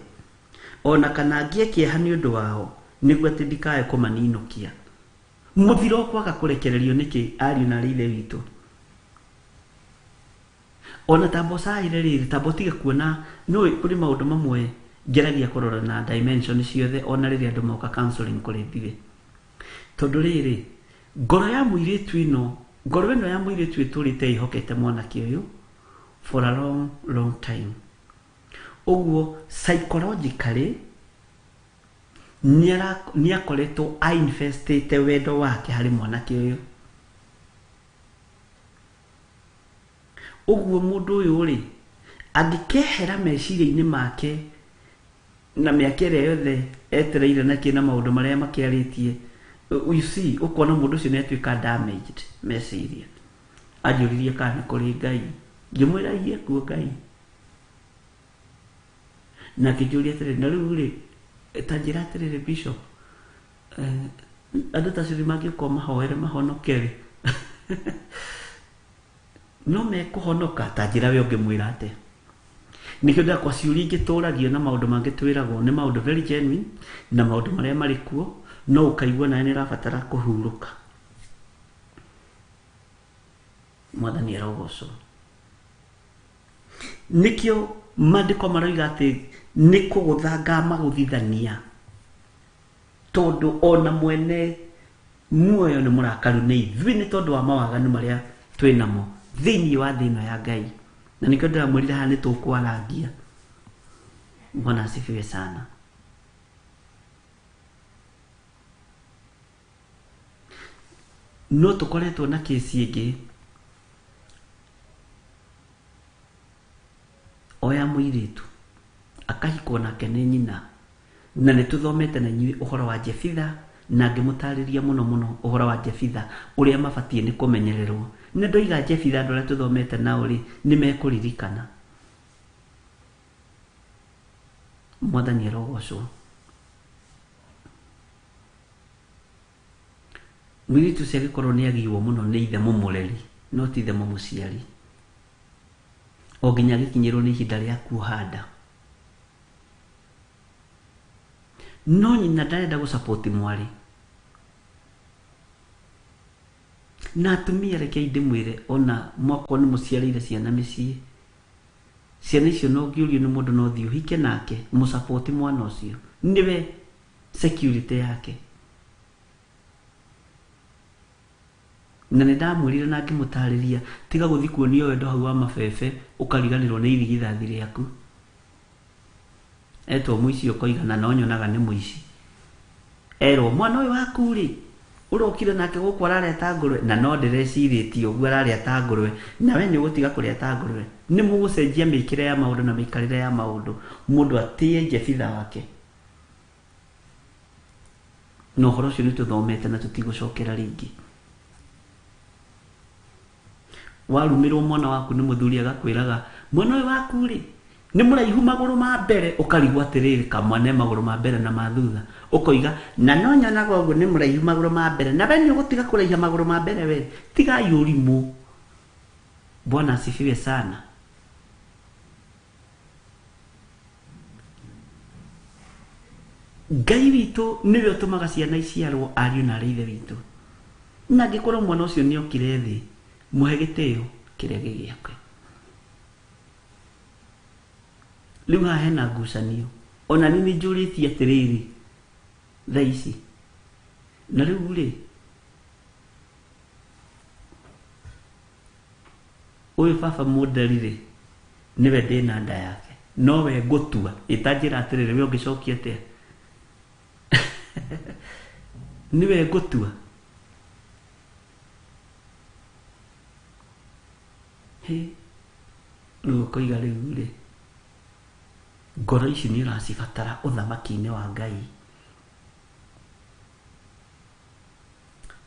o na kana ngĩe kĩeha nĩ ũndũ wao, nĩguo atĩ ndikae kũmaninũkia. Mũthiro kwaga kũrekererio nĩkĩ, ariũ na arĩ ithe witũ? Ona tamba ũcaĩre rĩrĩ, tamba ũtige kuona, nĩũĩ kũrĩ maũndũ mamwe ngeragia kũrora na dimension ciothe ona rĩrĩa andũ moka counseling kũrĩ ithuĩ. Tondũ rĩrĩ, ngoro ya mũirĩtu ĩno, ngoro ĩno ya mũirĩtu ĩtũrĩte ĩhokete mwanake ũyũ for a long, long time. Ũguo psychologically nĩakoretwo ainvestĩte wendo wake harĩ mwanake ũyũ. Ũguo mũndũ ũyũ rĩ, angĩkehera meciria-inĩ make na mĩaka ĩrĩa yothe etereire na kĩ na maũndũ marĩa makĩarĩtie, you see, ũkona mũndũ ũcio nĩatuĩka damaged meciria. Anjũririe kana nĩ kũrĩ Ngai, ngĩmwĩra iye kuo Ngai. Na akĩnjũria atĩrĩrĩ, na rĩu rĩ, ta njĩra atĩrĩrĩ bishop, andũ ta acio mangĩũka mahoere mahonoke rĩ, no mekũhonoka? Ta njĩra we ũngĩmwĩra atĩa? Nĩkĩo ndakwa ciũria ingĩ tũragio na maũndũ mangĩ twĩragwo nĩ maũndũ very genuine na maũndũ marĩa marĩ kuo, no ũkaigua nawe nĩ ũrabatara kũhurũka. Mwathani arogocwo. Nĩkĩo maandĩko maroiga atĩ nĩ kũgũtha ngamagũthithania, tondũ ona mwene muoyo nĩ mũrakaru nĩ ithuĩ nĩ tondũ wa mawaganu marĩa twĩ namo thĩinĩ wa thĩ ĩno ya Ngai. Na nĩkĩo ndĩramwĩrire haha nĩ tũkwarangia. Bwana asifiwe sana. No tũkoretwo na kesi ĩngĩ oya mũirĩtu akahikwo nake nĩ nyina, na nĩ tũthomete na inyuĩ ũhoro wa Jefitha, na ngĩmũtarĩria mũno mũno ũhoro wa Jefitha ũrĩa mabatiĩ nĩ kũmenyererwo. Nĩ ndoiga Jefitha andũ arĩa tũthomete nao rĩ, nĩ mekũririkana. Mwathani arogocwo. Mũirĩtu ũcio agĩkorwo nĩ agiwo mũno nĩ ithe mũmũreri, no ti ithe mũmũciari, o nginya agĩkinyĩrwo nĩ ihinda rĩa kuoha nda. No nyina ndarenda gũsupport mwarĩ. Na atumia rekei ndĩmwĩre, ona mwakorwo nĩ mũciarĩire ciana mĩciĩ, ciana icio no ũngĩũrio nĩ mũndũ no ũthiĩ ũhike nake, mũsupport mwana ũcio, nĩwe security yake. Na nĩ ndamwĩrire na ngĩmũtarĩria tiga gũthiĩ kuonio wendo hau wa mabebe ũkariganĩrwo nĩ irigithathi rĩaku. Etwo mũici ũkoiga na no nyonaga nĩ mũici. Erwo mwana ũyũ waku rĩ ũrokire nake gũkũ ararĩa ta ngũrwe, na no ndĩrecirĩtie ũguo ararĩa ta ngũrwe, na we nĩ ũgũtiga kũrĩa ta ngũrwe. Nĩ mũgũcenjia mĩkĩre ya maũndũ na mĩikarĩre ya maũndũ, mũndũ atĩe njebitha wake. Na ũhoro ũcio nĩ tũthomete na tũtigũcokera rĩngĩ. Warumĩrwo mwana waku nĩ mũthuri agakwĩraga mwana ũyũ waku rĩ nĩ mũraihu magũrũ ma mbere, ũkarigwo atĩrĩrĩ kamwana magũrũ ma mbere na ma thutha, ũkoiga na no nyonaga ũguo nĩ mũraihu magũrũ ma mbere, na we nĩ ũgũtiga kũraiha magũrũ ma mbere we, tigai ũrimũ. Bwana asifiwe sana. Ngai witũ nĩwe ũtũmaga ciana iciarwo ariũ na arĩ ithe witũ, na angĩkorwo mwana ũcio nĩ okire thĩ, mũhe gĩtĩo kĩrĩa gĩ gĩake. Rĩu haha hena ngucanio, ona niĩ nĩ njũrĩtie atĩrĩrĩ thaa ici, na rĩu rĩ ũyũ baba mũnderi rĩ nĩwe ndĩna nda yake, nowe ngũtua ĩtanjĩra atĩrĩrĩ we ũngĩcokia atĩa? Nĩwe ngũtua. Hĩ, rĩu ũkoiga rĩu rĩ ngoro ici nĩ ũracibatara ũthamaki-inĩ wa Ngai,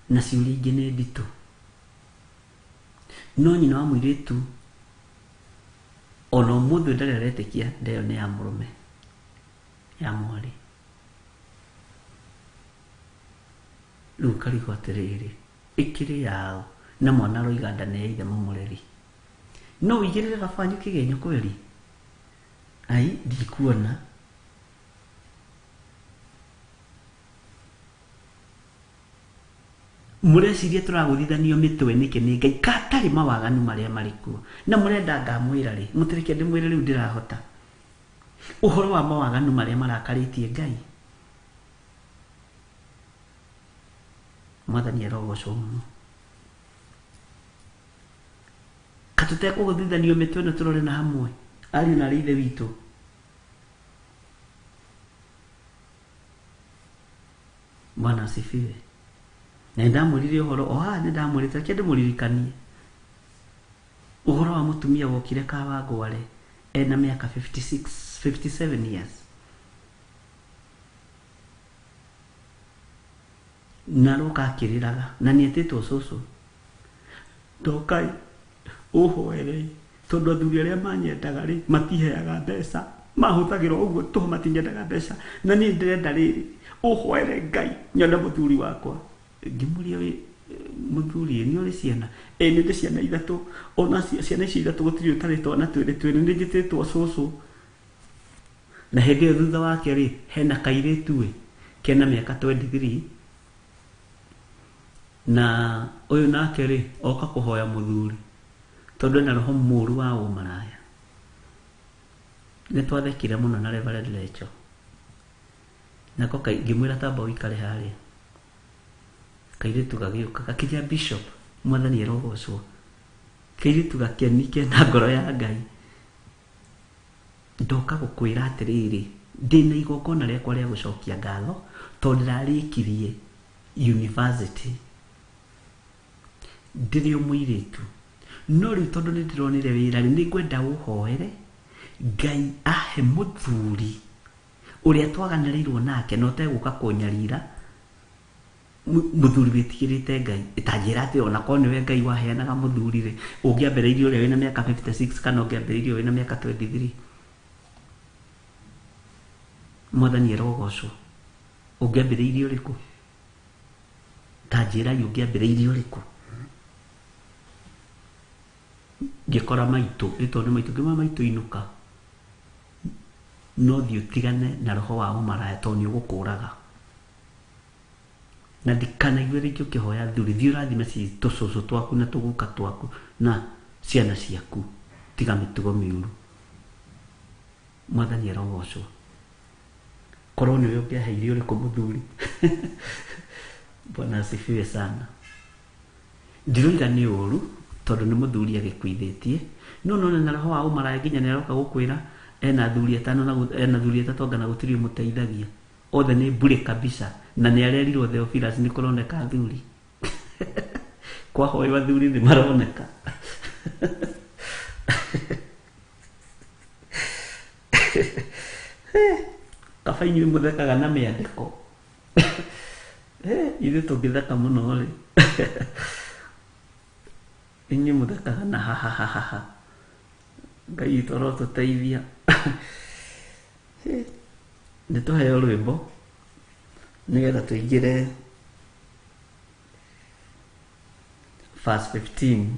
na ciũria ingĩ nĩ nditũ. No nyina wa mũirĩtu ona ũmũthĩ ndarĩ aretĩkia nda ĩyo nĩ ya mũrũme, ya mwarĩ. Rĩu ũkarigwo atĩrĩrĩ ĩkĩrĩ yao, na mwana aroiga nda nĩ ya ithe mũmũreri. No ũigĩrĩre baba wanyu kĩgenyo kweri? Ai, ndikuona. Mũreciria tũragũthithanio mĩtwe nĩkĩ nĩ Ngai katarĩ mawaganu marĩa marĩ kuo, na mũrenda ngamwĩra rĩ, mũtireke ndĩmwĩre rĩu ndĩrahota ũhoro wa mawaganu marĩa marakarĩtie Ngai. Mwathani arogocwo mũno. Katũtekũgũthithanio mĩtwe ĩno tũrore na hamwe ariũ na arĩ ithe witũ. Bwana asifiwe. Na ndamwĩrire ũhoro o haha, nĩ ndamwĩrĩte, reke ndĩmũririkanie ũhoro wa mũtumia wokire Kawangware ena mĩaka 56 57 years, na aroka akĩrĩraga na nĩ etĩtwo cũcũ, ndokai ũhoere tondũ athuri arĩa manyendaga rĩ matiheaga mbeca, mahũthagĩra ũguo tũhũ, matinyendaga mbeca, na niĩ ndĩrenda rĩrĩ ũhoere Ngai nyone mũthuri wakwa. Ngĩmũria wĩ mũthuri nĩ ũrĩ ciana? Ĩ nĩ ndĩ ciana ithatũ, ona ciana icio ithatũ gũtirĩ ũtarĩ twana twĩrĩ twĩrĩ, nĩ njĩtĩtwo cũcũ. Na hĩndĩ ĩyo thutha wake rĩ hena kairĩtu ĩ kena mĩaka 23, na ũyũ nake rĩ oka kũhoya mũthuri tondũ ena roho mũru wa ũmaraya. Nĩ twathekire mũno na Reverend Lecho, nako ngĩmwĩra tamba ũikare harĩa. Kairĩtu gagĩũka gakĩnjĩra Bishop, Mwathani arogocwo. Kairĩtu gakeni kena ngoro ya Ngai, ndoka gũkwĩra atĩrĩrĩ ndĩna igongona rĩakwa rĩa gũcokia ngatho tondũ ndĩrarĩkirie university ndĩrĩ o mũirĩtu, no rĩu tondũ nĩ ndĩronire wĩra rĩ nĩ ngwenda ũhoere Ngai ahe mũthuri ũrĩa twaganĩrĩirwo nake na ũtegũka kũnyarira, mũthuri wĩtigĩrĩte Ngai. Ĩtanjĩra atĩ ona korwo nĩwe Ngai waheanaga mũthuri rĩ, ũngĩambĩrĩirie ũrĩa wĩna mĩaka 56 kana ũngĩambĩrĩirie wĩna mĩaka 23? Mwathani arogocwo. Ũngĩambĩrĩirie ũrĩkũ? Tanjĩrai ũngĩambĩrĩirie ũrĩkũ? Ngĩkora maitũ, ĩtwo nĩ maitũ, ngĩmwĩra maitũ inũka, no thiĩ ũtigane na roho wa ũmaraya tondũ nĩ ũgũkũraga, na ndikanaigue rĩngĩ ũkĩhoya thuri, thiĩ ũrathime tũcũcũ twaku na tũguka twaku na ciana ciaku, tiga mĩtugo mĩũru. Mwathani arogocwo. Korwo nĩwe ũngĩaheire ũrĩkũ mũthuri? Bwana asifiwe sana. Ndiroiga nĩ ũru tondũ nĩ mũthuri agĩkuithĩtie, no nona na roho wa ũmaraya nginya nĩ aroka gũkwĩra ena athuri atano na ena athuri atatũ anga na gũtirĩ ũmũteithagia. Othe nĩ bure kabisa na nĩ arerirwo Theophilus nĩ kũroneka athuri. Kwahoywo athuri nĩ maroneka. Kaba inyuĩ mũthekaga na mĩandĩko. Ithuĩ tũngĩtheka mũno rĩ. Inyuĩ mũthekaga na hahahaha. Ngai witũ arotũteithia. Nĩ tũheo rwĩmbo nĩgetha tũingĩre verse 15.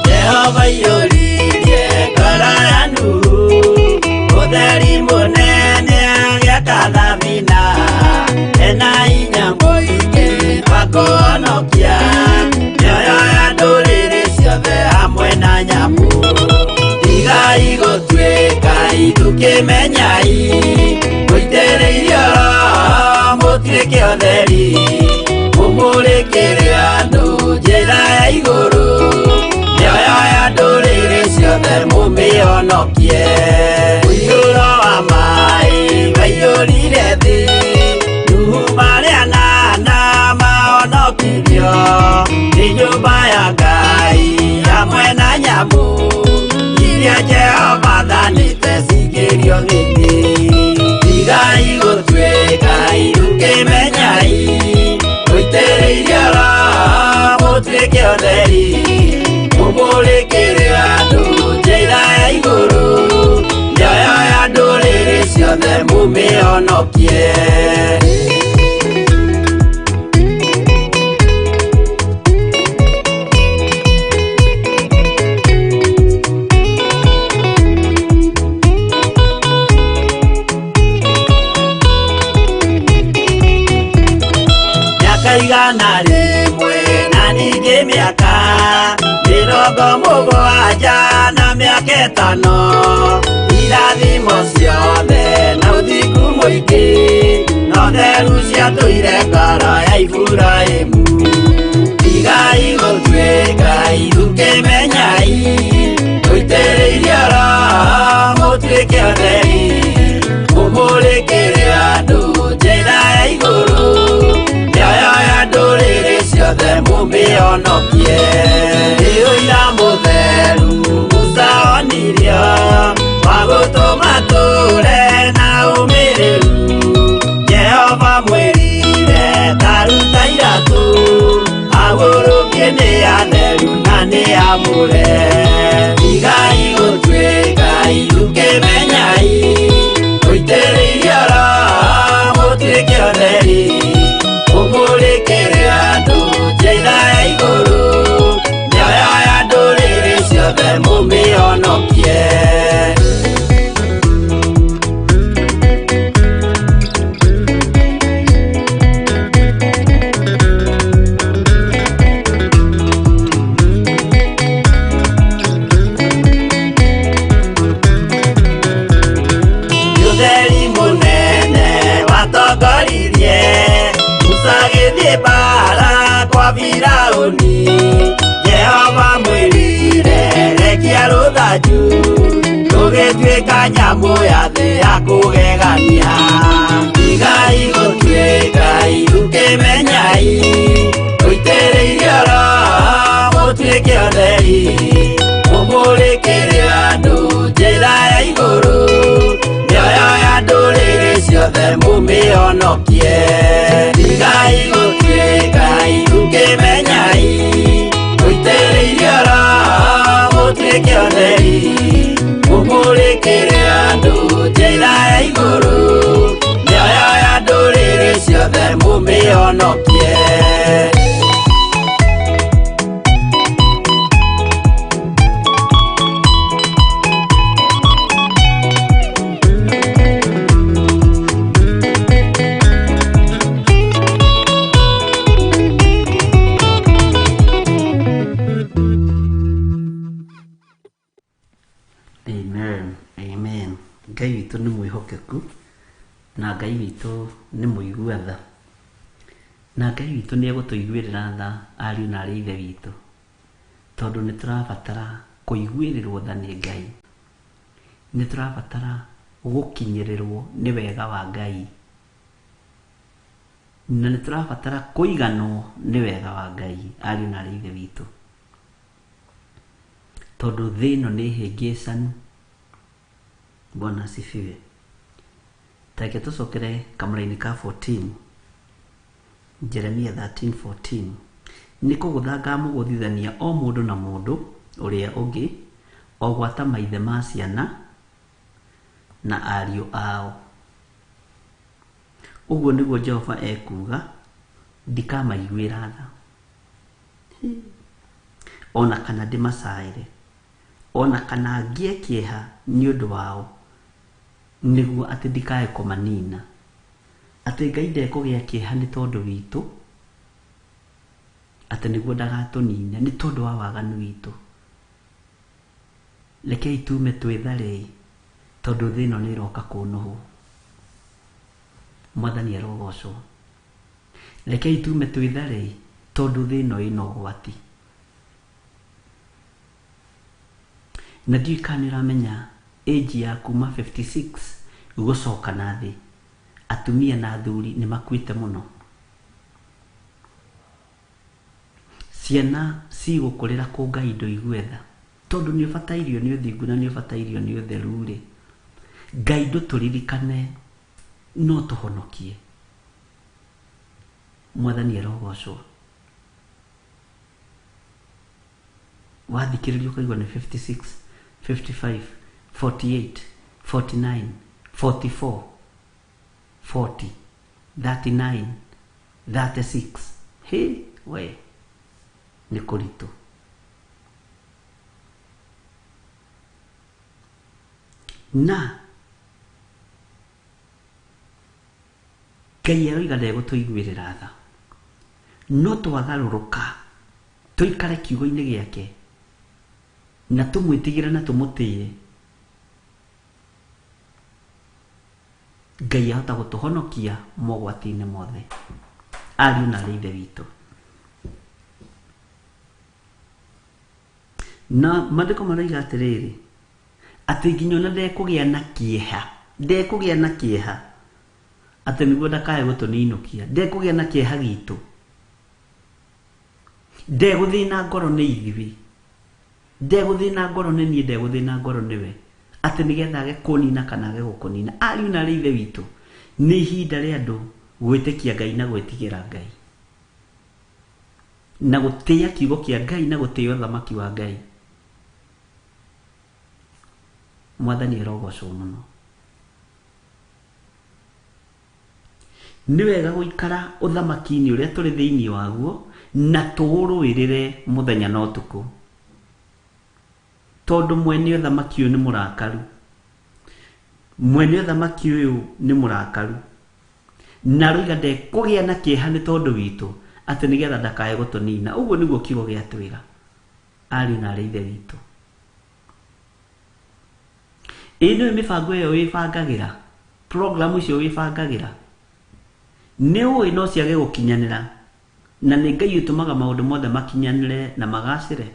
Jehova iyũririe ngoro ya Nuhu, ũtheri mũnene agĩaka thabina, ena hinya mũingĩ wa kũhonokia mĩoyo ya ndũrĩrĩ ciothe hamwe na nyamũ. Tigai gũtuĩka ithukĩmenyai, mũitĩrĩirio Roho mũtuĩke ũtheri, mũmũrĩkĩre andũ njĩra ya igũrũ, mĩoyo ya ndũrĩrĩ ciothe mũmĩhonokie. Mũiyũro wa maĩ waiyũrire thĩ, Nuhu marĩ anana mahonokirio nĩ nyũmba ya Ngai hamwe na nyamũ iria Jehova athanĩte cingĩrio thĩ. Tigai gũtuĩka ithukĩmenyai, mũitĩrĩirio Roho mũtuĩke ũtheri, mũmũrĩkĩre andũ njĩra ya igũrũ, mĩoyo ya ndũrĩrĩ ciothe mũmĩhonokie. Mĩaka igana rĩmwe na ningĩ mĩaka mĩrongo mũgwanja na mĩaka ĩtano, irathimo ciothe na ũthingu mũingĩ, na ũtheru ciatũire ngoro ya Iburahĩmu. Tigai gũtuĩka ithukĩmenyai, mũitĩrĩirio Roho mũtuĩke ũtheri, mũmũrĩkĩre andũ njĩra ya igũrũ, mĩoyo ya ndũrĩrĩ ciothe mũmĩhonokie. Nĩ ũira mũtheru Musa onirio, wa gũtũma tũre na ũmĩrĩru. Jehova mwĩrire ta ruta iratũ, agũrũkie nĩ atheru na nĩ amũre. Tigai gũtuĩka ithukĩmenyai, mũitĩrĩirio Roho mũtuĩke ũtheri, mũmũrĩkĩre andũ njĩra ya igũrũ, mĩoyo ya ndũrĩrĩ ciothe mũmĩhonokie. Ũtheri mũnene watongoririe Musa agĩthiĩ mbaara kwa Firaũni. Jehova mwĩrire rekia rũthanju, rũgĩtuĩka nyamũ ya thĩ ya kũgegania. Tigai gũtuĩka ithukĩmenyai, mũitĩrĩirio Roho mũtuĩke ũtheri, mũmũrĩkĩre andũ njĩra ya igũrũ, mĩoyo ya ndũrĩrĩ ciothe mũmĩhonokie. Tigai gũtuĩka ithukĩmenyai, mũitĩrĩirio Roho mũtuĩke ũtheri, mũmũrĩkĩre andũ njĩra ya igũrũ, mĩoyo ya ndũrĩrĩ ciothe mũmĩhonokie. Ngai witũ nĩ mwĩhokeku na Ngai witũ nĩ mũigua tha na Ngai witũ nĩ egũtũiguĩrĩra tha ariũ na arĩ ithe witũ, tondũ nĩ tũrabatara kũiguĩrĩrwo tha nĩ Ngai, nĩ tũrabatara gũkinyĩrĩrwo nĩ wega wa Ngai, na nĩ tũrabatara kũiganwo nĩ wega wa Ngai ariũ na arĩ ithe witũ, tondũ thĩ ĩno nĩ hĩngĩcanu. Bwana asifiwe. Tareke tũcokere kamũra-inĩ ka 14, Jeremia 13:14. Nĩ kũgũtha ngamũgũthithania o mũndũ na mũndũ ũrĩa ũngĩ, o gwata maithe ma ciana na ariũ ao. Ũguo nĩguo Jehova ekuuga, ndikamaiguĩra tha, ona kana ndĩmacaĩre, ona kana ngĩe kĩeha nĩ ũndũ wao, nĩguo atĩ ndikae kũmanina. Atĩ Ngai ndekũgĩa kĩeha nĩ tondũ witũ, atĩ nĩguo ndagatũnine nĩ tondũ wa waganu witũ. Rekei tume twĩtharei, tondũ thĩ ĩno nĩ ĩroka kũnũhwo. Mwathani arogocwo. Rekei tume twĩtharei, tondũ thĩ ĩno ĩna ũgwati. Na ndiũĩ kana nĩ ũramenya age ya kuma 56 gũcoka na thĩ, atumia na athuri nĩ makuĩte mũno. Ciana cigũkũrĩra kũ Ngai ndũigue tha, tondũ nĩ ũbatairio nĩ ũthingu na nĩ ũbatairio nĩ ũtheru rĩ, Ngai ndũtũririkane no tũhonokie. Mwathani arogocwo. Wathikĩrĩria ũkaigua nĩ 56, 55, 48, 49, 44, 40, 39, 36. Hĩ we, nĩ kũritũ. Na Ngai aroiga ndegũtũiguĩrĩra tha, no twagarũrũka tũikare kiugo-inĩ gĩake na tũmwĩtigĩre na tũmũtĩe, Ngai ahota gũtũhonokia mogwati-inĩ mothe. Ariũ na arĩ ithe witũ. Na maandĩko maroiga atĩrĩrĩ, atĩ nginya ona ndekũgĩa na kĩeha, ndekũgĩa na kĩeha atĩ nĩguo ndakae gũtũninũkia, ndekũgĩa na kĩeha gitũ, ndegũthĩna ngoro nĩ ithuĩ, ndegũthĩna ngoro nĩ niĩ, ndegũthĩna ngoro nĩwe, atĩ nĩgetha age kũnina kana age gũkũnina. Ariũ na arĩ ithe witũ, nĩ ihinda rĩa andũ gwĩtĩkia Ngai na gwĩtigĩra Ngai na gũtĩĩa kiugo kĩa Ngai na gũtĩĩa ũthamaki wa Ngai. Mwathani arogocwo mũno. Nĩ wega gũikara ũthamaki-inĩ ũrĩa tũrĩ thĩinĩ waguo na tũũrũĩrĩre mũthenya na ũtukũ, tondũ mwene ũthamaki ũyũ nĩ mũrakaru. Mwene ũthamaki ũyũ nĩ mũrakaru na aroiga ndekũgĩa na kĩeha nĩ tondũ witũ, atĩ nĩgetha ndakae gũtũnina. Ũguo nĩguo kiugo gĩatwĩra, ariũ na arĩ ithe witũ. Ĩ nĩũĩ mĩbango ĩyo wĩbangagĩra, program icio wĩbangagĩra, nĩ ũĩ no ciage gũkinyanĩra, na nĩ Ngai ũtũmaga maũndũ mothe makinyanĩre na magacĩre.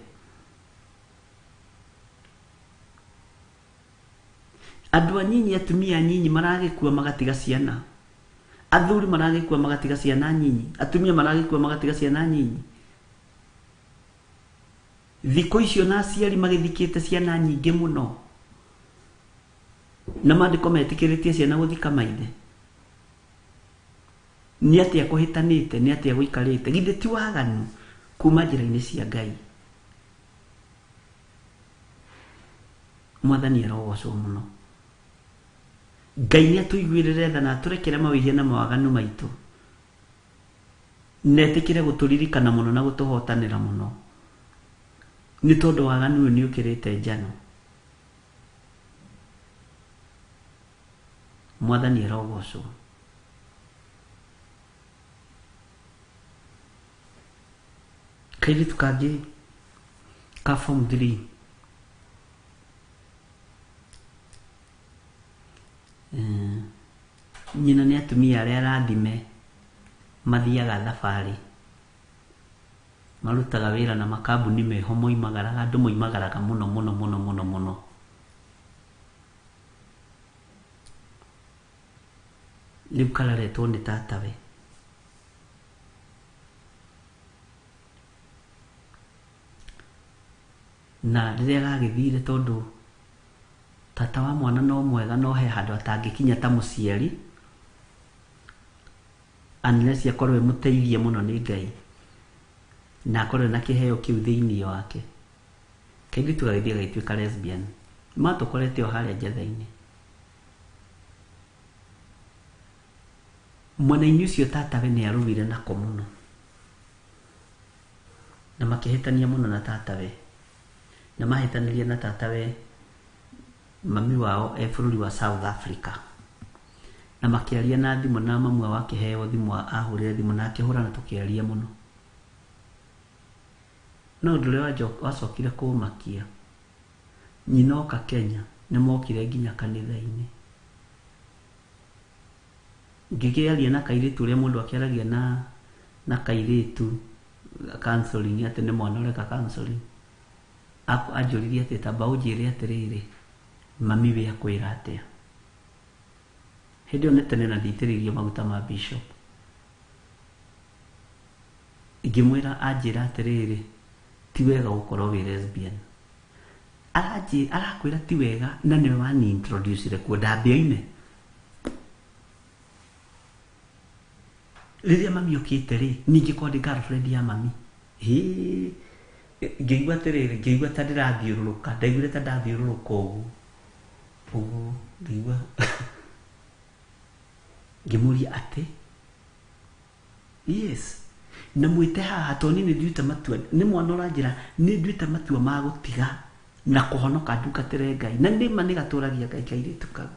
Andũ anyinyi, atumia anyinyi maragĩkua magatiga ciana, athuri maragĩkua magatiga ciana nyinyi, atumia maragĩkua magatiga ciana nyinyi. Thikũ icio na aciari magĩthikĩte ciana nyingĩ mũno, na maandĩko metĩkĩrĩtie ciana gũthika maithe. Nĩ atĩa kũhĩtanĩte, nĩ atĩa gũikarĩte? Githĩ ti waganu kuma njĩra-inĩ cia Ngai? Mwathani arogocwo mũno. Ngai nĩ atũiguĩrĩre tha na atũrekere mawĩhia na mawaganu maitũ, na etĩkĩre gũtũririkana mũno na gũtũhotanĩra mũno, nĩ tondũ waganu ũyũ nĩ ũkĩrĩte njano. Mwathani arogocwo. Kairĩtu kangĩ ka form 3 Nyina nĩ atumia arĩa arathime mathiaga thabarĩ, marutaga wĩra na makambuni meho moimagaraga, andũ moimagaraga mũno mũno mũno mũno mũno. Rĩu kararetwo nĩ tatawe. Na rĩrĩa gagĩthire tondũ tata wa mwana no mwega no he handũ atangĩkinya ta mũciari unless akorwo ĩmũteithie mũno nĩ Ngai na akorwo na kĩheo kĩu thĩinĩ wake. Kairĩtu gagĩthiĩ gagĩtuĩka lesbian. Matũkorete o harĩa njetha-inĩ. Mwena-inĩ ũcio tatawe nĩ arũire nako mũno na makĩhĩtania mũno na tatawe, na mahĩtanĩria na tatawe mami wao e bũrũri wa South Africa, na makĩaria na thimũ na mamu wao akĩheo thimũ, ahũrĩre thimũ na akĩhũra na tũkĩaria mũno. No ũndũ ũrĩa wacokire kũmakia, nyina oka Kenya nĩ mokire nginya kanitha-inĩ. Ngĩkĩaria na kairĩtu ũrĩa mũndũ akĩaragia na kairĩtu counseling, atĩ nĩ mwana ũreka counseling. Anjũririe atĩ tamba ũnjĩre atĩrĩrĩ, mami we akwĩra atĩa? Hĩndĩ ĩyo nĩ tene na nditĩrĩirio maguta ma bishop. Ngĩmwĩra anjĩra atĩrĩrĩ, ti wega gũkorwo wĩ lesbian. Arakwĩra ti wega na nĩwe wani introduce kuo ndambe oime. Rĩrĩa mami okĩte rĩ, ningĩ korwo ndĩ girlfriend ya mami. Hĩ, ngĩigua atĩrĩrĩ, ngĩigua ta ndĩrathiũrũrũka, ndaiguire ta ndathiũrũrũka ũguo. Ũguo, ngĩigua ngĩmũria atĩ yes, na mwĩte haha tondũ niĩ nĩ nduĩte matua, nĩ mwana ũranjĩra nĩ nduĩte matua ma gũtiga na kũhonoka ndungatĩre Ngai, na nĩ ma nĩ gatũragia Ngai kairĩtu kau.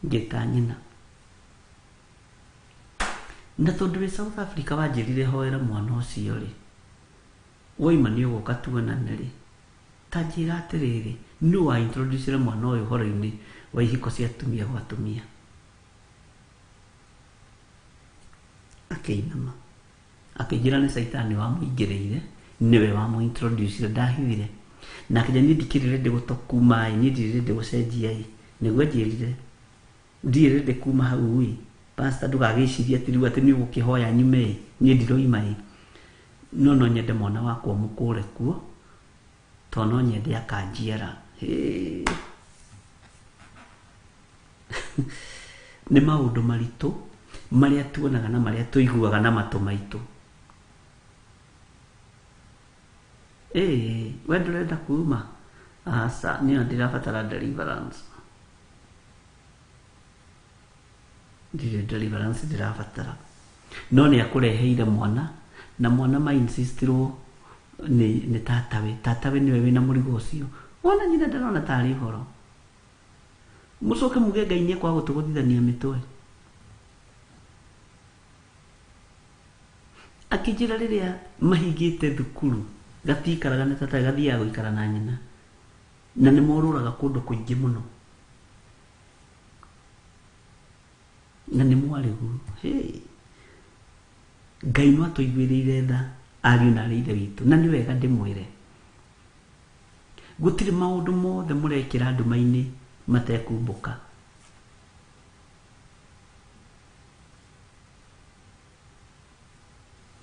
Ngĩta nyina. Na tondũ wĩ South Africa wanjĩrire hoera mwana ũcio rĩ, woima nĩ ũgũka tuonane rĩ, ta njĩra atĩrĩrĩ, nũ wa introduce mwana ũyũ ũhoro-inĩ wa ihiko cia atumia gwa atumia? Akĩinama akĩnjĩra nĩ caitani wamũingĩrĩire, nĩwe wamũintroducire, ndahithire. Na akĩnjĩra niĩ ndikĩrĩ ready gũtokuma ĩ, niĩ ndirĩ ready gũcenjia ĩ, nĩguo anjĩrire ndirĩ ready kuma hau ĩ, pastor ndũgagĩcirie atĩ rĩu atĩ nĩ ũgũkĩhoya nyume ĩ, niĩ ndiroima ĩ, no no nyende mwana wakwa mũkũre kuo tondũ no nyende akanjiara. Nĩ maũndũ maritũ marĩa tuonaga na marĩa tũiguaga na matũ maitũ. We ndũrenda kuma? Aca, niĩ ndirabatara deliverance. Ndirĩ deliverance ndĩrabatara. No nĩ akũreheire mwana, na mwana ma insistirwo nĩ tatawe. Tatawe nĩwe wĩna mũrigo ũcio. Wona nyina ndarona tarĩ ũhoro. Mũcoke muge Ngai nĩ ekwaga gũtũgũthithania mĩtwe. Akĩnjĩra rĩrĩa mahingĩte thukuru, gatikaraga na tatawe, gathiaga gũikara na nyina. Na nĩ morũraga kũndũ kũingĩ mũno. Na nĩ mwarĩgu. Hey. Ngai no atũiguĩrĩire tha ariũ na arĩ ithe witũ. Na nĩ wega ndĩmwĩre, gũtirĩ maũndũ mothe mũrekĩra nduma-inĩ matekumbũka.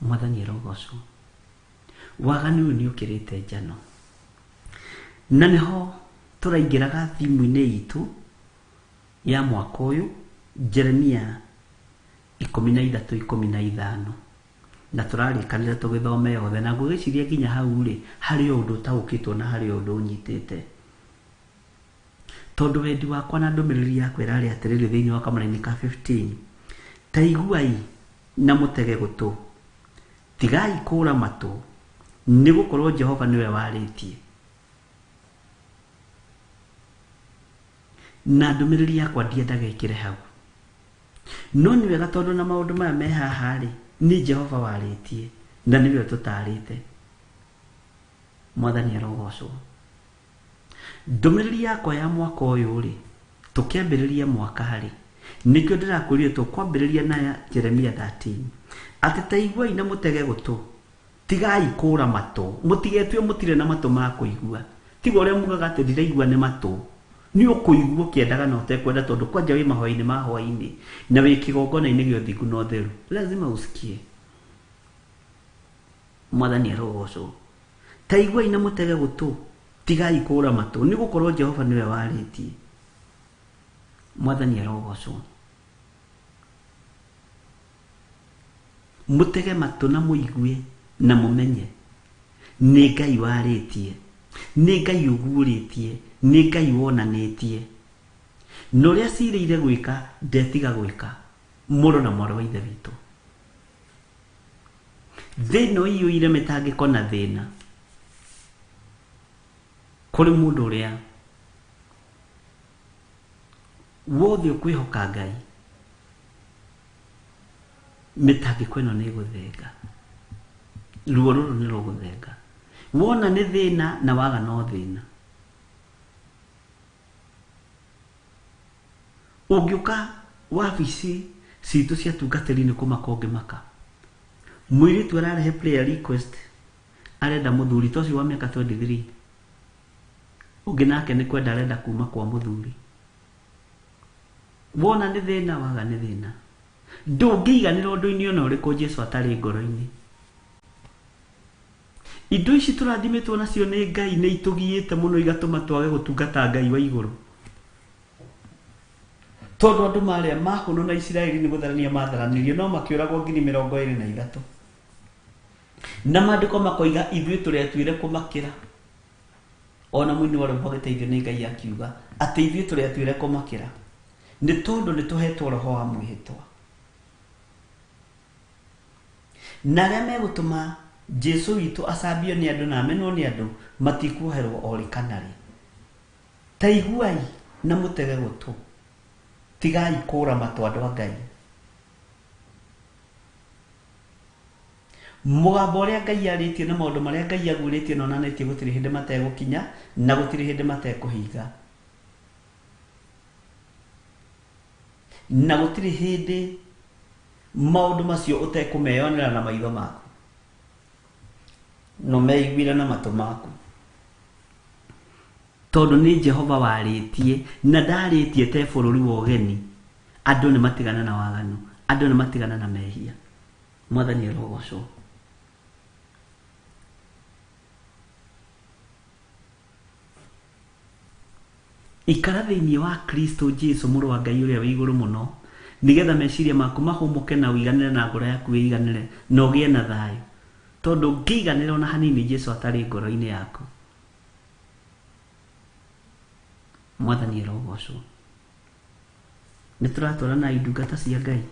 Mwathani arogocwo. Waganu ũyũ nĩ ũkĩrĩte njano. Na nĩho tũraingĩraga thimũ-inĩ itũ ya mwaka ũyũ, Jeremia 13:15. Na tũrarĩkanĩra tũgĩthome yothe, na ngwĩciria nginya hau rĩ, harĩ o ũndũ ũtaũkĩtwo na harĩ o ũndũ ũnyitĩte. Tondũ wendi wakwa na ndũmĩrĩri yakwa ĩrarĩ atĩrĩrĩ thĩinĩ wa kamũraini ka 15, ta iguai na mũtege gũtũ, tigai kũũra matũ, nĩ gũkorwo Jehova nĩwe warĩtie. Na ndũmĩrĩri yakwa ndiendaga ĩkĩre hau. No nĩ wega tondũ na maũndũ maya me haha rĩ, nĩ Jehova warĩtie na nĩwe ũtũtarĩte. Mwathani arogocwo. Ndũmĩrĩri yakwa ya mwaka ũyũ rĩ, Tũkĩambĩrĩria mwaka rĩ, nĩkĩo ndĩrakwĩrire tũkwambĩrĩria na Jeremia 13 atĩ ta iguai na mũtege gũtũ, tigai kũra matũ, mũtigetue mũtirĩ na matũ ma kũigua. Tiga ũrĩa mugaga atĩ ndiraigua nĩ matũ, nĩ ũkũigua ũkĩendaga na ũtekwenda, tondũ kwanja wĩ mahoya-inĩ ma hwaĩ-inĩ na wĩ kĩgongona-inĩ gĩa ũthingu na ũtheru, lazima usikie. Mwathani arogocwo. Ta iguai na mũtege gũtũ, tigai kũra matũ, nĩ gũkorwo Jehova nĩwe warĩtie. Mwathani arogocwo. Mũtege matũ na mũigue na mũmenye nĩ Ngai warĩtie, nĩ Ngai ũguũrĩtie, nĩ Ngai wonanĩtie. Na ũrĩa acirĩire gwĩka ndetiga gwĩka, mũrũ na mwarĩ wa Ithe witũ. Thĩ ĩno ĩiyũire mĩtangĩko na thĩna. Kũrĩ mũndũ ũrĩa wothe ũkwĩhoka Ngai, mĩtangĩko ĩno nĩ ĩgũthenga, ruo rũrũ nĩ rũgũthenga. Wona nĩ thĩna na waga no thĩna. Ũngĩũka wabici citũ cia tungatĩri nĩ kũmaka ũngĩmaka. Mũirĩtu ararehe prayer request, arenda mũthuri ta ũcio wa mĩaka 23, ũngĩ nake nĩ kwenda arenda kuma kwa mũthuri. Wona nĩ thĩna, waga nĩ thĩna. Ndũngĩiganĩra ũndũ-inĩ ona ũrĩkũ Jesu atarĩ ngoro-inĩ. Indo ici tũrathimĩtwo nacio nĩ Ngai nĩ itũgiĩte mũno igatũma twage gũtungata Ngai wa igũrũ. Tondũ andũ marĩa mahũnũ na Isiraeli nĩ gũtharania matharanirio, no makĩũragwo 23,000. Na maandĩko makoiga ithuĩ tũrĩ atuĩre kũmakĩra. Ona mũini wa rwĩmbo agĩteithio nĩ Ngai akiuga atĩ ithuĩ tũrĩ atuĩre kũmakĩra, nĩ tondũ nĩ tũhetwo roho wa mwĩhĩtwa. Na arĩa megũtũma Jesu witũ acambio nĩ andũ na amenwo nĩ andũ matikuoherwo o rĩ kana rĩ. Ta iguai na mũtege gũtũ, tigai kũra matũ andũ a Ngai. Mũgambo ũrĩa Ngai arĩtie na maũndũ marĩa Ngai aguũrĩtie na onanĩtie gũtirĩ hĩndĩ mategũkinya na gũtirĩ hĩndĩ matekũhinga. Na gũtirĩ hĩndĩ maũndũ macio ũtekũmeyonera na maitho maku, no meiguire na matũ maku. Tondũ nĩ Jehova warĩtie, na ndarĩtie te bũrũri wa ũgeni. Andũ nĩ matigana na waganu, andũ nĩ matigana na mehia. Mwathani arogocwo. Ikara thĩinĩ wa Kristo Jesu, mũrũ wa Ngai ũrĩa wĩ igũrũ mũno, nĩgetha meciria maku mahũmũke na ũiganĩre na ngoro yaku ĩiganĩre na ũgĩe na thayũ. Tondũ ũngĩiganĩra ona hanini Jesu atarĩ ngoro-inĩ yaku. Mwathani arogocwo. Nĩ tũratwarana ndungata cia Ngai.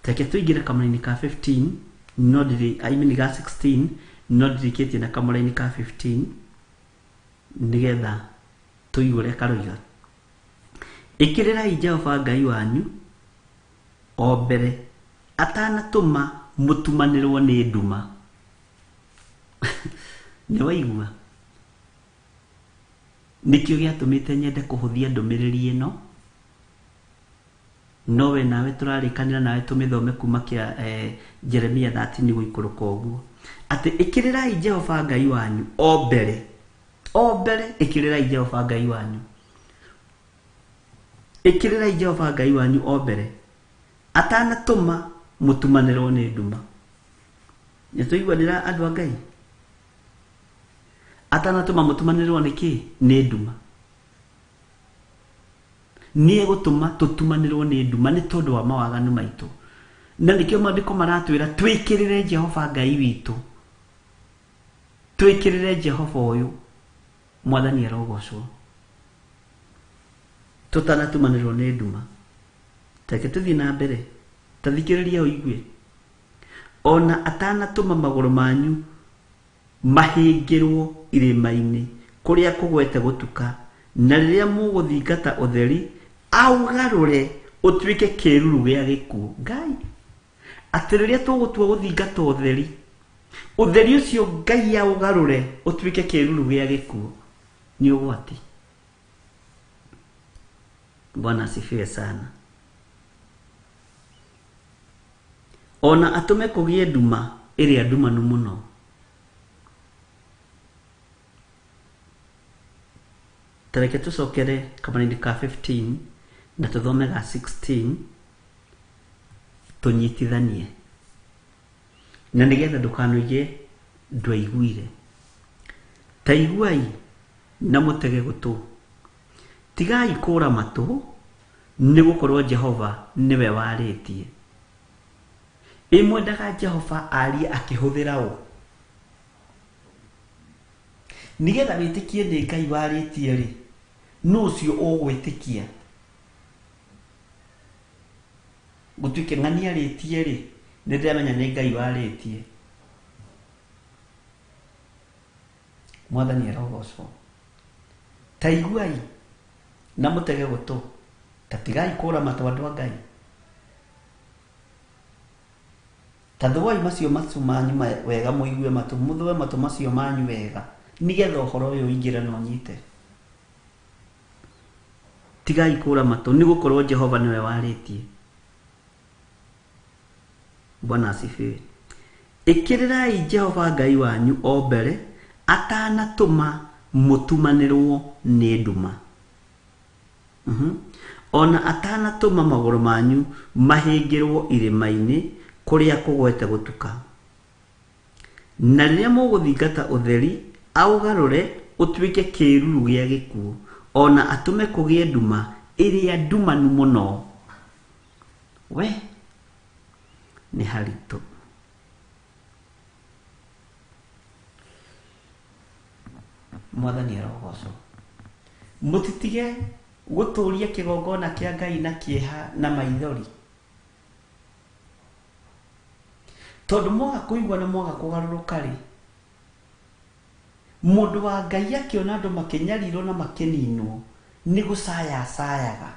Reke tũingĩre kamũra-inĩ ka 15, no ndirĩ, I mean ga 16, no ndirĩkĩtie na kamũra-inĩ ka 15 nĩgetha tũigue ũrĩa karoiga. Ĩkĩrĩrai Jehova Ngai wanyu o mbere atanatũma mũtumanĩrwo nĩ nduma. Nĩ waigua? Nĩkĩo gĩatũmĩte nyende kũhũthia ndũmĩrĩri ĩno, no we nawe tũrarĩkanĩra nawe tũmĩthome kuma kĩa Jeremia 13 gũikũrũka ũguo, atĩ ĩkĩrĩrai Jehova Ngai wanyu o mbere, o mbere ĩkĩrĩrai Jehova Ngai wanyu, ĩkĩrĩrai Jehova Ngai wanyu o mbere atanatũma mũtumanĩrwo nĩ nduma. Nĩ tũiguanĩra andũ a Ngai? Atanatũma mũtumanĩrwo nĩ kĩ? Nĩ nduma. Nĩ egũtũma tũtumanĩrwo nĩ nduma nĩ tondũ wa mawaganu maitũ. Na nĩkĩo maandĩko maratwĩra twĩkĩrĩre Jehova Ngai witũ, twĩkĩrĩre Jehova ũyũ. Mwathani arogocwo. Tũtanatumanĩrwo nĩ nduma. Reke tũthiĩ na mbere. Ta thikĩrĩria ũigue. Ona atanatũma magũrũ manyu mahĩngĩrwo irĩma-inĩ kũrĩa kũgwete gũtuka, na rĩrĩa mũgũthingata ũtheri, aũgarũre ũtuĩke kĩĩruru gĩa gĩkuũ. Ngai, atĩ rĩrĩa tũgũtua gũthingata ũtheri, Ũtheri ũcio Ngai aũgarũre ũtuĩke kĩruru gĩa gĩkuũ. Nĩ ũgwati. Bwana asifiwe sana. Ona atũme kũgĩe nduma ĩrĩa ndumanu mũno. Tareke tũcokere kamanini ka 15 na tũthome ga 16 tũnyitithanie. Na nĩgetha ndũkanoige ndwaiguire. Ta iguai na mũtege gũtũ. Tigai kũra matũ, nĩgũkorwo Jehova nĩwe warĩtie. Ĩ mwendaga Jehova arie akĩhũthĩra ũ? Nĩgetha wĩtĩkie nĩ Ngai warĩtie rĩ, nũ ũcio ũgwĩtĩkia? Gũtuĩke ng'ani arĩtie rĩ, nĩ ndĩramenya nĩ Ngai warĩtie. Mwathani arogocwo. Ta iguai na mũtege gũtũ, ta tigai kũra matũ andũ a Ngai. Ta thũai macio matũ manyu wega, mũigue matũ, mũthũe matũ macio manyu wega, nĩgetha ũhoro ũyũ ũingĩre na ũnyite. Tigai kũra matũ, nĩgũkorwo Jehova nĩwe warĩtie. Bwana asifiwe. Ĩkĩrĩrai Jehova Ngai wanyu o mbere atanatũma mũtumanĩrwo nĩ nduma. Ona atanatũma magũrũ manyu mahĩngĩrwo irĩma-inĩ kũrĩa kũgwete gũtuka. Na rĩrĩa mũgũthingata ũtheri, aũgarũre ũtuĩke kĩruru gĩa gĩkuũ, ona atũme kũgĩe nduma ĩrĩa ndumanu mũno. We nĩ haritũ. Mwathani arogocwo. Mũtitige gũtũria kĩgongona kĩa Ngai na kĩeha na maithori. Tondũ mwaga kũigua na mwaga kũgarũrũka rĩ, mũndũ wa Ngai akĩona andũ makĩnyarirwo na makĩninwo nĩ gũcaya acayaga,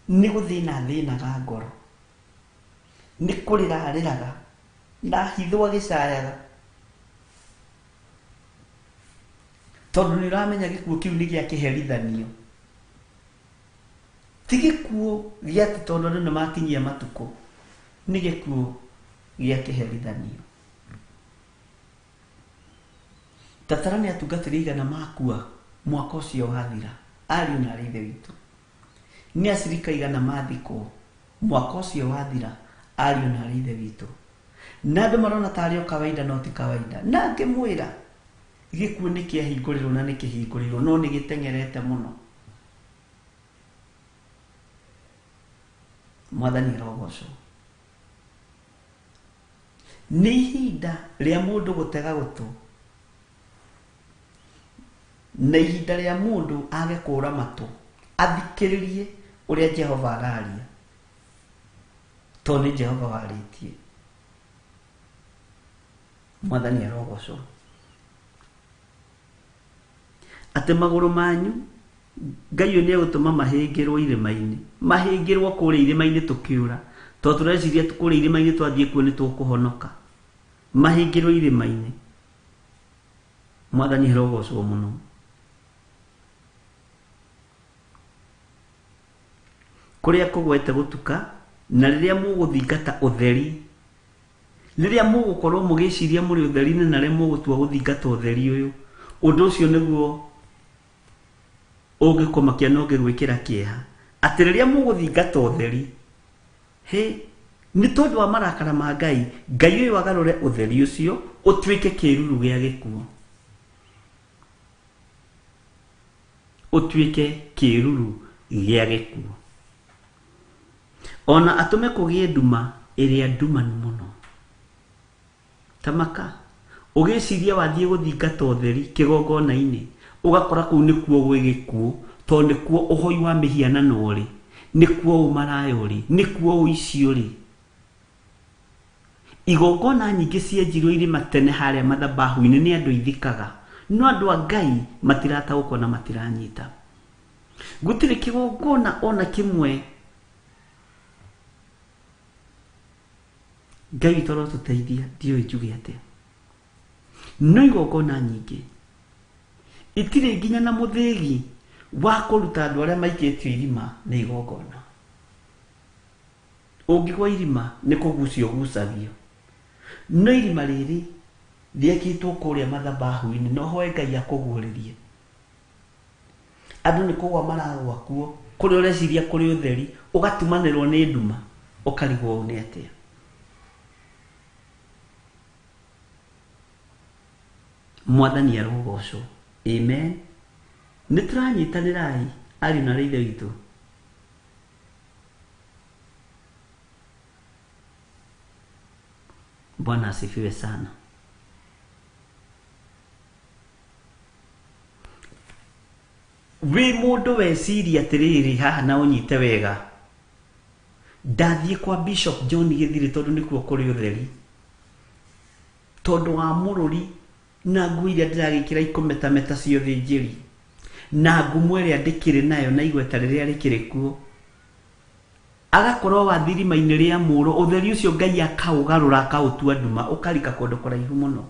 nĩ gũthĩna athĩnaga ngoro, nĩ kũrĩra arĩraga, na hitho agĩcayaga, tondũ nĩ ũramenya gĩkuũ kĩu nĩ gĩa kĩherithanio. Ti gĩkuũ gĩa atĩ tondũ andũ nĩ makinyia matukũ, nĩ gĩkuũ gĩa kĩherithanio. Tatara nĩ atungatĩri igana makua mwaka ũcio wathira, ariũ na arĩ ithe witũ. Nĩ acirika igana mathikwo mwaka ũcio wathira, ariũ na arĩ ithe witũ. Na andũ marona tarĩ o kawaida, no ti kawaida. Na ngĩmwĩra gĩkuũ nĩ kĩahingũrĩrwo na nĩ kĩhingũrĩrwo, no nĩ gĩteng'erete mũno. Mwathani arogocwo. Nĩ ihinda rĩa mũndũ gũtega gũtũ, na ihinda rĩa mũndũ age kũra matũ, athikĩrĩrie ũrĩa Jehova araria, tondũ nĩ Jehova warĩtie. Mwathani arogocwo. Atĩ magũrũ manyu Ngai ũyũ nĩegũtũma mahĩngĩrwo irĩma-inĩ, mahĩngĩrwo kũrĩa irĩma-inĩ tũkĩũra, tondũ tũreciria kũrĩa irĩma-inĩ twathiĩ kuo nĩ tũkũhonoka. Mahĩngĩrwo irĩma-inĩ. Mwathani arogocwo mũno. Kũrĩa kũgwete gũtuka, na rĩrĩa mũgũthingata ũtheri, rĩrĩa mũgũkorwo mũgĩciria mũrĩ ũtheri-inĩ na rĩrĩa mũgũtua gũthingata ũtheri ũyũ, ũndũ ũcio nĩguo ũngĩkũmakia na ũngĩgwĩkĩra kĩeha. Atĩ rĩrĩa mũgũthingata ũtheri, he nĩ tondũ wa marakara ma Ngai, Ngai ũyũ agarũre ũtheri ũcio ũtuĩke kĩruru gĩa gĩkuũ, ũtuĩke kĩruru gĩa gĩkuũ, ona atũme kũgĩe nduma ĩrĩa ndumanu mũno. Tamaka ũgĩciria wathiĩ gũthingata ũtheri kĩgongona-inĩ, ũgakora kũu nĩkuo gwĩ gĩkuũ, tondũ nĩkuo ũhoi wa mĩhianano ũrĩ, nĩkuo ũmaraya ũrĩ, nĩkuo ũici ũrĩ. Igongona nyingĩ cienjirwo irĩma tene harĩa mathabahu-inĩ nĩ andũ ithikaga, no andũ a Ngai matirataũkwo na matiranyita. Gũtirĩ kĩgongona ona kĩmwe Ngai witũ arotũteithia, ndiũĩ njuge atĩa. No igongona nyingĩ itirĩ nginya na mũthĩgi wa kũruta andũ arĩa maikĩtio irima nĩ igongona. Ũngĩgwa irima nĩ kũgucio ũgucagio. No irima rĩrĩ rĩekĩtwo kũrĩa mathabahu-inĩ, no hoe Ngai akũguũrĩrie. Andũ nĩ kũgwa maragwa kuo, kũrĩa ũreciria kũrĩ ũtheri, ũgatumanĩrwo nĩ nduma, ũkarigwo ũũ nĩ atĩa. Mwathani arogocwo. Amen. Nĩ tũranyitanĩrai ariũ na aarĩ a Ithe witũ. Bwana asifiwe sana. Wĩ mũndũ weciria atĩrĩrĩ haha na ũnyite wega, ndathiĩ kwa Bishop John Gĩthirĩ tondũ nĩkuo kũrĩ ũtheri, tondũ wa mũrũri na nguo iria ndĩragĩkĩra ikũmetameta cia ũthĩnjĩri, na ngumo ĩrĩa ndĩkĩrĩ nayo na igweta rĩrĩa rĩkĩrĩ kuo, agakorwo wa thirima-inĩ rĩa mũro, ũtheri ũcio Ngai akaũgarũra akaũtua nduma, ũkarika kũndũ kũraihu mũno,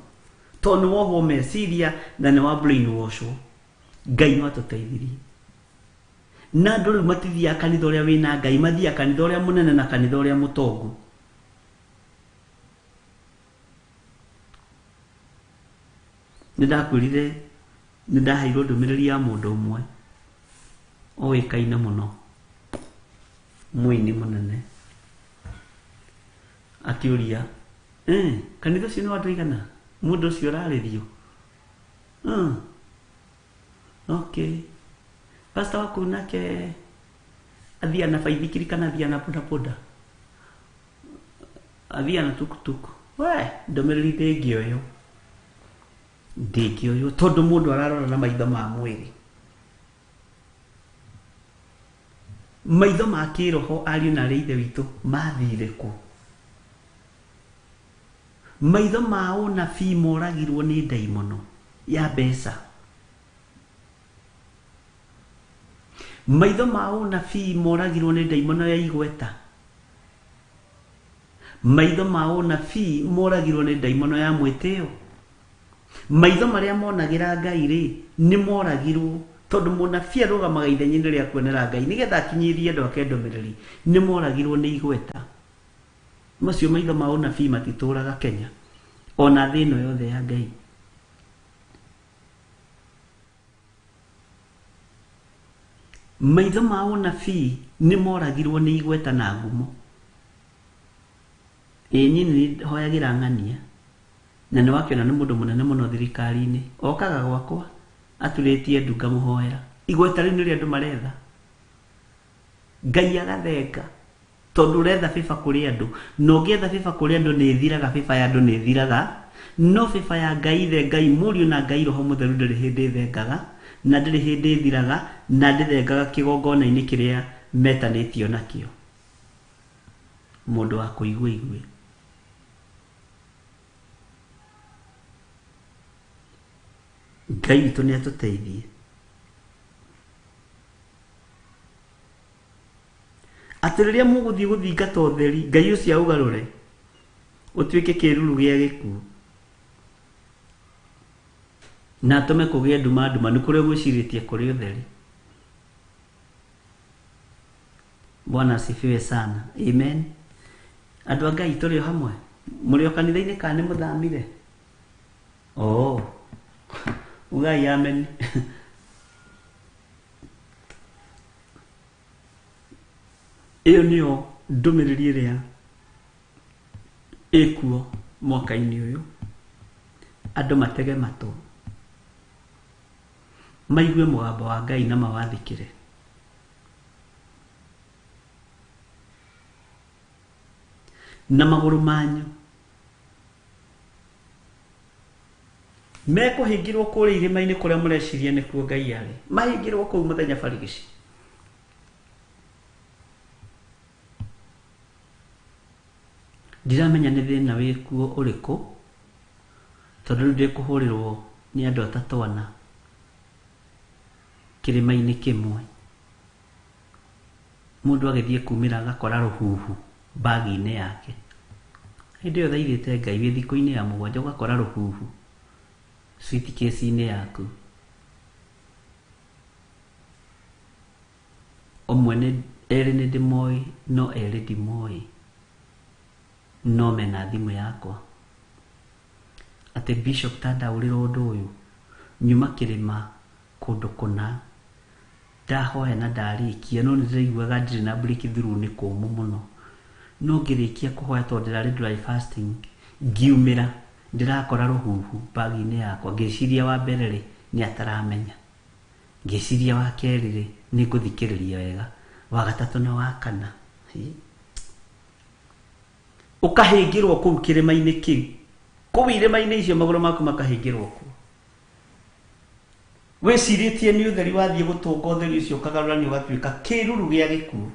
tondũ nĩ wohwo meciria na nĩ wa brainwashwo. Ngai no atũteithirie. Na andũ rĩu matithiaga kanitha ũrĩa wĩna Ngai, mathiaga kanitha ũrĩa mũnene na kanitha ũrĩa mũtongu. Nĩ ndakwĩrire, nĩ ndaheirwo ndũmĩrĩri ya mũndũ ũmwe oĩkaine mũno, mũini mũnene, akĩũria, kanitha ũcio nĩ wa andũ aigana? Mũndũ ũcio ũrarĩrio? Okay. Pastor waku nake athiaga na baithikiri kana athiaga na bodaboda? Athiaga na tukutuku. We, ndũmĩrĩri ndĩngĩoywo. Ndĩngĩoywo tondũ mũndũ ararora na maitho ma mwĩrĩ. Maitho ma kĩroho ariũ na aarĩ a Ithe witũ mathire kũ? Maitho ma ũnabii moragirwo nĩ ndaimono ya mbeca. Maitho ma ũnabii moragirwo nĩ ndaimono ya igweta. Maitho ma ũnabii moragirwo nĩ ndaimono ya mwĩtĩo. Maitho marĩa monagĩra Ngai rĩ, nĩ moragirwo tondũ mũnabii arũgamaga ithenya-inĩ rĩa kuonera Ngai nĩgetha akinyĩrie andũ ake ndũmĩrĩri, nĩ moragirwo nĩ igweta. Macio maitho ma ũnabii matitũraga Kenya ona thĩ ĩno yothe ya Ngai. Maitho ma ũnabii nĩ moragirwo nĩ igweta na ngumo. Ĩĩ niĩ nĩ hoyagĩra ng'ania, na nĩ wakĩona nĩ mũndũ mũnene mũno thirikari-inĩ, okaga gwakwa aturĩtie ndu ngamũhoera. Igweta rĩu nĩrĩo andũ maretha. Ngai agathenga tondũ ũretha bĩba kũrĩ andũ, na ũngĩetha bĩba kũrĩ andũ nĩ ĩthiraga, bĩba ya andũ nĩ ĩthiraga, no bĩba ya Ngai Ithe, Ngai Mũriũ na Ngai Roho Mũtheru ndĩrĩ hĩndĩ ĩthengaga, na ndĩrĩ hĩndĩ ĩthiraga, na ndĩthengaga kĩgongona-inĩ kĩrĩa metanĩtio nakĩo. Mũndũ wa kũigua igue. Ngai witũ nĩ atũteithie. Atĩ rĩrĩa mũgũthiĩ gũthingata ũtheri, Ngai ũcio aũgarũre ũtuĩke kĩruru gĩa gĩkuũ, na atũme kũgĩe nduma ndumanu kũrĩa ũgwĩcirĩtie kũrĩ ũtheri. Bwana asifiwe sana. Amen. Andũ a Ngai tũrĩ o hamwe, mũrĩ o kanitha-inĩ kana nĩ mũthamire? Oh. Ugai amen. Ĩyo nĩyo ndũmĩrĩri ĩrĩa ĩkuo mwaka-inĩ ũyũ. Andũ matege matũ, maigue mũgambo wa Ngai na mawathĩkĩre. Na magũrũ manyu mekũhingĩrwo kũrĩa irĩma-inĩ kũrĩa mũreciria nĩkuo Ngai arĩ, mahingĩrwo kũu mũthenya barigici. Ndiramenya nĩ thĩna wĩkuo ũrĩkũ, tondũ rĩu ndĩkũhũrĩrwo nĩ andũ atatũ ana kĩrĩma-inĩ kĩmwe. Mũndũ agĩthiĩ kumĩra agakora rũhuhu bagi-inĩ yake. Hĩndĩ ĩyo thaithĩte Ngai wĩ thikũ-inĩ ya mũgwanja ũgakora rũhuhu suitcase-inĩ yaku. Ũmwe nĩ erĩ nĩ ndĩmoĩ no erĩ ndimoĩ no mena thimũ yakwa. Atĩ bishop ta ndaũrĩra ũndũ ũyũ nyuma kĩrĩma kũndũ kũna ndahoya na ndarĩkia no nĩndĩraiguaga ndirĩ na breakthrough nĩ kũmũ mũno no ngĩrĩkia kũhoya tondũ ndĩrarĩ dry fasting ngiumĩra ndĩrakora rũhuhu bagi-inĩ yakwa ngĩciria wa mbere rĩ nĩ ataramenya ngĩciria wa kerĩ rĩ nĩ ngũthikĩrĩria wega wa gatatũ na wa kana ũkahĩngĩrwo kũu kĩrĩma-inĩ kĩu kũu irĩma-inĩ icio magũrũ maku makahĩngĩrwo kuo wĩcirĩtie nĩ ũtheri wathiĩ gũtũnga ũtheri ũcio ũkagarũranio ũgatuĩka kĩruru gĩa gĩkuũ.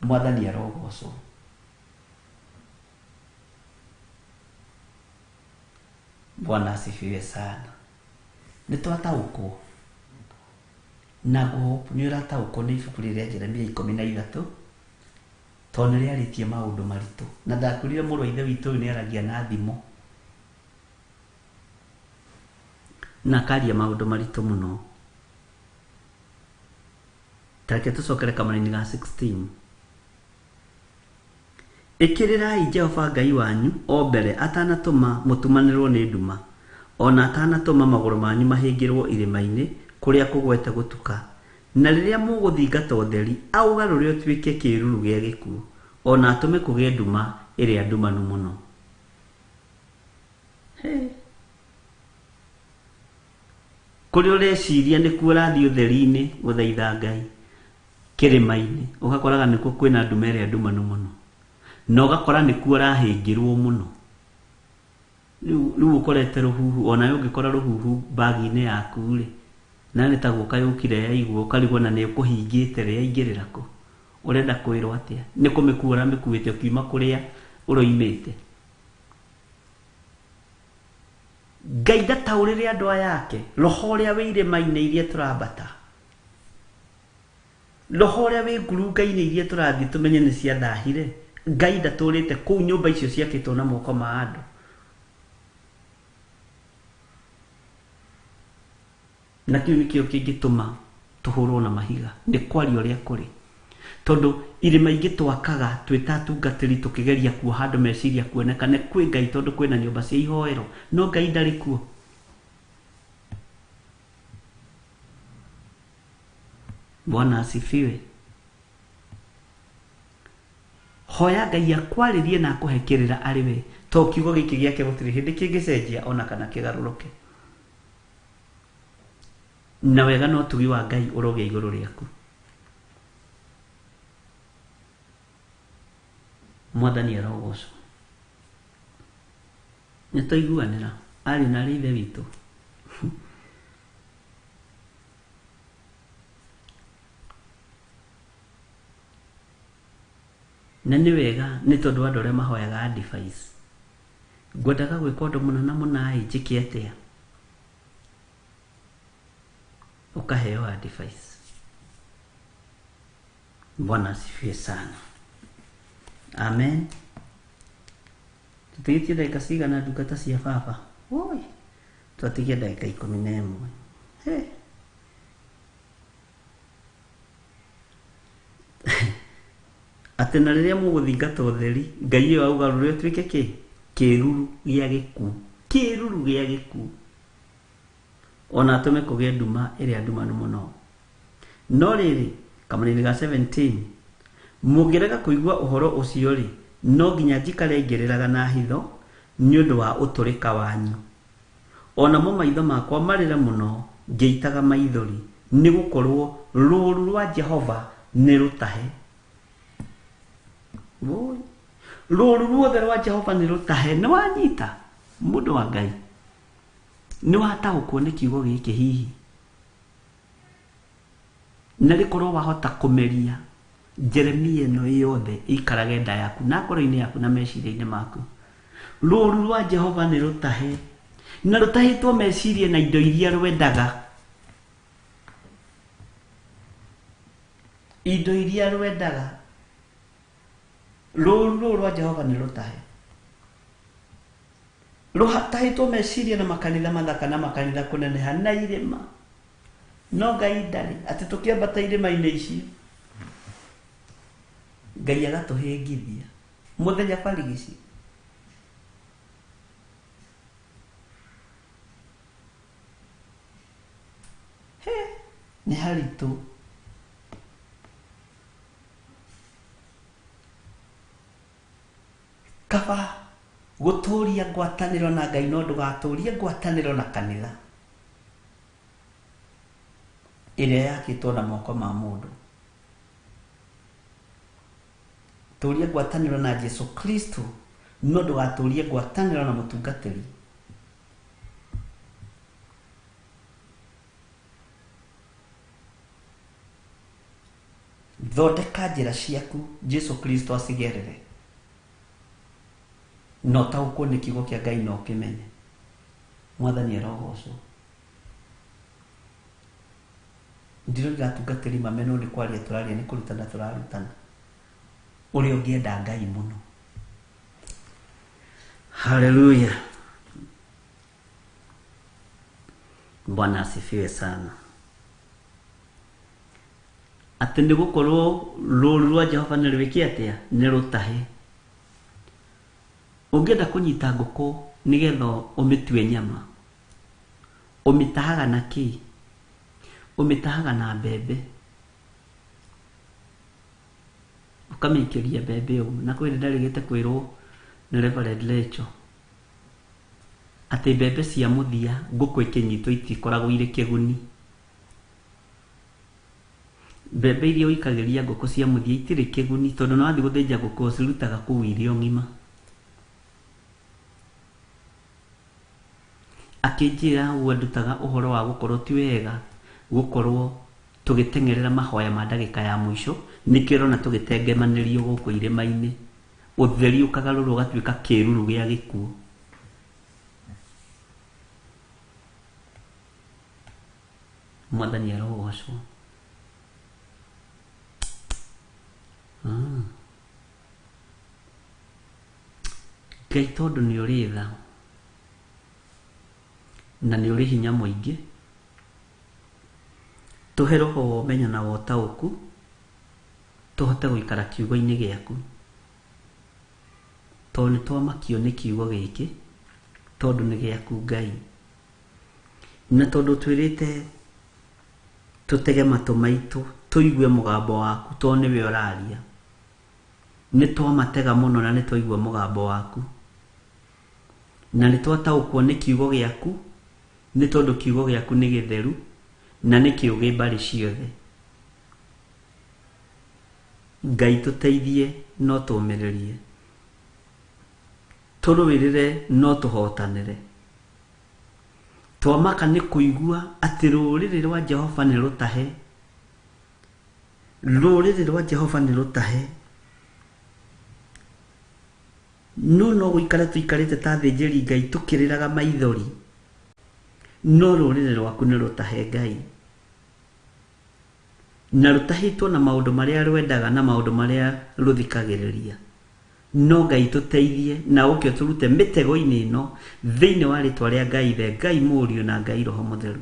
Mwathani arogocwo. Bwana asifiwe sana. Nĩ twataũkwo na ngũhope nĩ ũrataũkwo nĩ ibuku rĩrĩa Jeremia 13 tondũ nĩ rĩarĩtie maũndũ maritũ na ndakwĩrire mũrũ wa ithe witũ ũyũ nĩ aragia na thimo na akaria maũndũ maritũ mũno. Ta reke tũcokere kamũraini ga 16. Ĩkĩrĩrai Jehova Ngai wanyu o mbere atanatũma mũtumanĩrwo nĩ nduma ona atanatũma magũrũ manyu mahĩngĩrwo irĩma-inĩ kũrĩa kũgwete gũtuka na rĩrĩa mũgũthingata ũtheri aũgarũre ũtuĩke kĩruru gĩa gĩkuũ ona atũme kũgĩe nduma ĩrĩa ndumanu mũno. Kũrĩa ũreciria nĩkuo ũrathiĩ ũtheri-inĩ gũthaitha Ngai kĩrĩma-inĩ ũgakoraga nĩkuo kwĩna nduma ĩrĩa ndumanu mũno na ũgakora nĩkuo ũrahĩngĩrwo mũno. Rĩu ũkorete rũhuhu onawe ũngĩkora rũhuhu bagi-inĩ yaku rĩ na nĩ ta gũka yũkire yaigwo ũkarigwo na nĩ ũkũhingĩte rĩ yaingĩrĩra kũ ũrenda kwĩrwo atĩa nĩ kũmĩkua ũramĩkuĩte ũkiuma kũrĩa ũroimĩte. Ngai ndataũrĩre andũ aya ake roho ũrĩa wĩ irĩma-inĩ iria tũrambata roho ũrĩa wĩ ngurunga-inĩ iria tũrathiĩ tũmenye nĩ ciathahire. Ngai ndatũrĩte kũu nyũmba icio ciakĩtwo na moko ma andũ. Na kĩu nĩkĩo kĩngĩtũma tũhũrwo na mahiga nĩ kwaria ũrĩa kũrĩ tondũ irĩma ingĩ twakaga twĩ ta atungatĩri tũkĩgeria kuoha andũ meciria kuonekane kwĩ Ngai tondũ kwĩna nyũmba cia ihoero no Ngai ndarĩ kuo. Bwana asifiwe. Hoya Ngai akwarĩrie na akũhe kĩrĩra arĩ we to kiugo gĩkĩ gĩake gũtirĩ hĩndĩ kĩngĩcenjia ona kana kĩgarũrũke. Na wega no ũtugi wa Ngai ũrogĩa igũrũ rĩaku. Mwathani arogocwo. Nĩ twaiguanĩra arĩ na arĩ ithe witũ. Na nĩ wega nĩ tondũ andũ arĩa mahoyaga advice ngwendaga gwĩka ũndũ mũna na mũna ĩ njĩke atĩa ũkaheo advice. Bwana asifiwe sana. Amen. Tũtigĩtie ndagĩka cigana ndungata cia baba? Oi, twatigia ndagĩka 11. He. Atĩ na rĩrĩa mũgũthingata ũtheri Ngai ĩyo augarũre ũtuĩke kĩ kĩruru gĩa gĩkuũ kĩruru gĩa gĩkuũ ona atũme kũgĩe nduma ĩrĩa ndumanu mũno. No rĩrĩ kamũraini ga 17 mũngĩrega kũigua ũhoro ũcio rĩ no nginya njikare ngĩrĩraga na hitho nĩ ũndũ wa ũtũrĩka wanyu onamo maitho makwa marĩre mũno ngĩitaga maithori nĩ gũkorwo rũũru rwa Jehova nĩ rũtahe. Rũũru ruothe rwa Jehova nĩ rũtahe. Nĩ wanyita mũndũ wa Ngai nĩ wataũkwo nĩ kiugo gĩkĩ hihi na rĩkorwo wahota kũmeria Jeremia ĩno yothe ĩikarage nda yaku na ngoro-inĩ yaku na meciria-inĩ maku. Rũũru rwa Jehova nĩ rũtahe na rũtahĩtwo meciria na indo iria rwendaga indo iria rwendaga Rũũru rũrũ rwa Jehova nĩ rũtahe. Rũhatahĩtwo meciria na makanitha mathaka na makanitha kũneneha na irĩma. No Ngai ndarĩ atĩ tũkĩambata irĩma-inĩ icio Ngai agatũhĩngithia mũthenya barigici. He, nĩ haritũ. Kaba gũtũria ngwatanĩro na Ngai no ndũgatũrie ngwatanĩro na kanitha ĩrĩa yakĩtwo na moko ma mũndũ. Tũria ngwatanĩro na Jesu Kristo no ndũgatũrie ngwatanĩro na mũtungatĩri. Thondeka njĩra ciaku Jesu Kristo acigerere. Na ũtaũkwo nĩ kiugo kĩa Ngai na ũkĩmenye. Mwathani arogocwo. Ndiroiga atungatĩri mamenwo nĩ kwaria tũraria nĩ kũrutana tũrarutana. Ũrĩa ũngĩenda Ngai mũno. Haleluya. Bwana asifiwe sana. Atĩ nĩ gũkorwo rũũru rwa Jehova nĩ rwĩke atĩa? Nĩ rũtahe. Ũngĩenda kũnyita ngũkũ nĩgetha ũmĩtue nyama, ũmĩtahaga na kĩ? Ũmĩtahaga na mbembe. Ũkamĩikĩria mbembe ũguo. Na kwĩ hĩndĩ ndarĩgĩte kwĩrwo nĩ Reverend Rachel atĩ mbembe cia mũthia ngũkũ ĩkĩnyitwo itikoragwo irĩ kĩguni. Mbembe iria ũikagĩria ngũkũ cia mũthia itirĩ kĩguni tondũ nĩ wathiĩ gũthĩnja ngũkũ ũcirutaga kũu irĩ o ng'ima. Akĩnjĩra ũguo ndutaga ũhoro wa gũkorwo ti wega gũkorwo tũgĩteng'erera mahoya ma ndagĩka ya mũico nĩkĩo ũrona tũgĩtengemanĩrio gũkũ irĩma-inĩ ũtheri ũkagarũrwo ũgatuĩka kĩruru gĩa gĩkuũ. Mwathani arogocwo. Ngai tondũ nĩ ũrĩ tha na nĩ ũrĩ hinya mũingĩ, tũhe roho wa ũmenyo na wa ũtaũku tũhote gũikara kiugo-inĩ gĩaku, tondũ nĩ twamakio nĩ kiugo gĩkĩ tondũ nĩ gĩaku Ngai, na tondũ twĩrĩte tũtege matũ maitũ tũigue mũgambo waku tondũ nĩwe ũraria. Nĩ twamatega mũno na nĩ twaigua mũgambo waku na nĩ twataũkwo nĩ kiugo gĩaku, nĩ tondũ kiugo gĩaku nĩ gĩtheru na nĩ kĩũgĩ mbarĩ ciothe. Ngai tũteithie no tũmĩrĩrie, tũrũĩrĩre no tũhotanĩre. Twamaka nĩ kũigua atĩ rũrĩrĩ rwa Jehova nĩ rũtahe. Rũrĩrĩ rwa Jehova nĩ rũtahe. No no gũikara tũikarĩte ta athĩnjĩri Ngai tũkĩrĩraga maithori, no rũrĩrĩ rwaku nĩ rũtahe Ngai, na rũtahĩtwo na maũndũ marĩa rwendaga na maũndũ marĩa rũthikagĩrĩria. No Ngai tũteithie na ũke ũtũrute mĩtego-inĩ ĩno thĩinĩ wa rĩtwa rĩa Ngai Ithe, Ngai Mũriũ na Ngai Roho Mũtheru.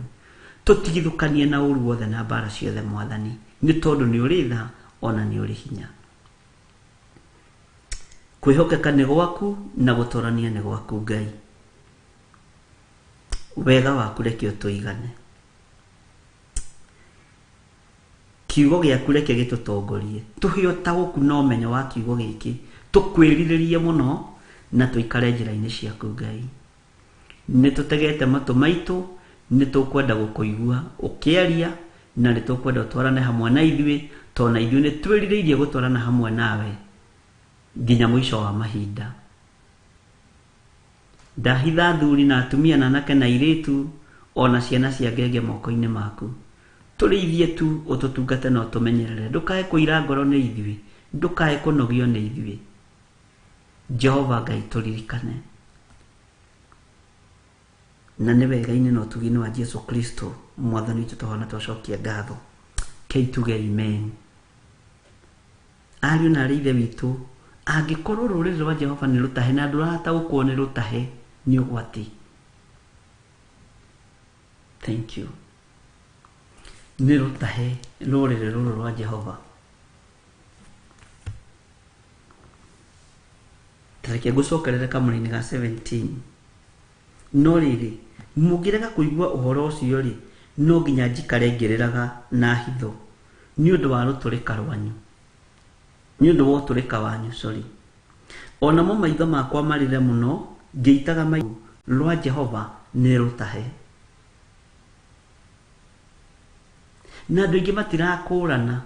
Tũtigithũkanie na ũru wothe na mbara ciothe Mwathani, nĩ tondũ nĩ ũrĩ tha ona nĩ ũrĩ hinya. Kwĩhokeka nĩ gwaku na gũtorania nĩ gwaku Ngai. Wega waku reke ũtũigane. Kiugo gĩaku reke gĩtũtongorie. Tũhe ũtaũku na ũmenyo wa kiugo gĩkĩ, tũkwĩrirĩrie mũno na tũikare njĩra-inĩ ciaku Ngai. Nĩ tũtegete matũ maitũ, nĩ tũkwenda gũkũigua ũkĩaria na nĩ tũkwenda ũtwarane hamwe na ithuĩ, tondũ na ithuĩ nĩ twĩrirĩirie gũtwarana hamwe nawe nginya mũico wa mahinda. Ndahitha athuri na atumia na anake na airĩtu ona ciana cia ngenge moko-inĩ maku. Tũrĩithie tu ũtũtungate na ũtũmenyerere. Ndũkae kũira ngoro nĩ ithuĩ, ndũkae kũnogio nĩ ithuĩ. Jehova Ngai tũririkane. Na nĩ wega-inĩ na ũtugi-inĩ wa Jesu Kristo Mwathani witũ tũhona twacokia ngatho. Kei tuge amen. Ariũ na arĩ ithe witũ Angĩkorwo rũrĩrĩ rwa Jehova nĩ rũtahe na ndũrataũkwo nĩ rũtahe, nĩ ũgwati. Thank you. Nĩ rũtahe rũrĩrĩ rũrũ rwa Jehova. Tareke ngũcokerere kamũra-inĩ ga 17. No rĩrĩ, mũngĩrega kũigua ũhoro ũcio rĩ, no nginya njikare ngĩrĩraga na hitho nĩ ũndũ wa rũtũrĩka rwanyu, nĩ ũndũ wa ũtũrĩka wanyu, sorry. Onamo maitho makwa marĩre mũno ngĩitaga maitho rwa Jehova nĩ rũtahe. Na andũ aingĩ matirakũrana,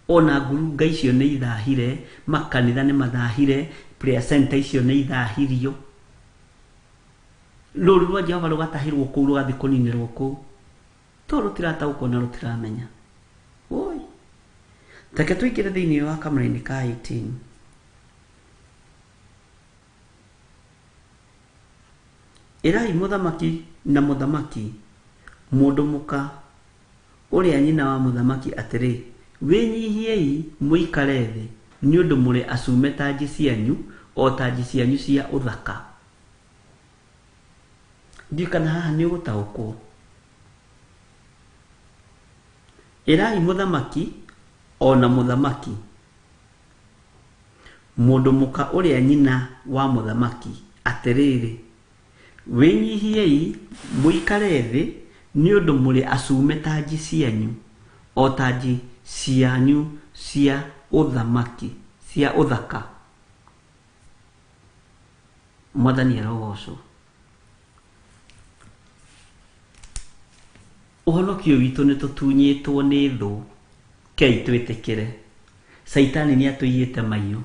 ona ngurunga icio nĩ ithahire, makanitha nĩ mathahire, prayer center icio nĩ ithahirio. Rũru rwa Jehova rũgatahĩrwo kũu, rũgathiĩ kũninĩrwo kũu, to rũtirataũkwo na rũtiramenya. Oi, reke tũingĩre thĩinĩ wa kamũra-inĩ ka 18. Ĩrai mũthamaki na mũthamaki mũndũ mũka ũrĩa nyina wa mũthamaki atĩrĩ, wĩnyihiei mũikare thĩ, nĩ ũndũ mũrĩ acume tanji cianyu, o tanji cianyu cia ũthaka. Ndiũĩ kana haha nĩ ũgũtaũkwo. Ĩrai mũthamaki ona mũthamaki mũndũ mũka ũrĩa nyina wa mũthamaki atĩrĩrĩ, wĩnyihiei mũikare thĩ, nĩ ũndũ mũrĩ acume tanji cianyu, o tanji cianyu cia ũthamaki, cia ũthaka. Mwathani arogocwo. Ũhonokio witũ nĩ tũtunyĩtwo nĩ thũ, kei twĩtĩkĩre. Caitani nĩ atũiyĩte maiyo.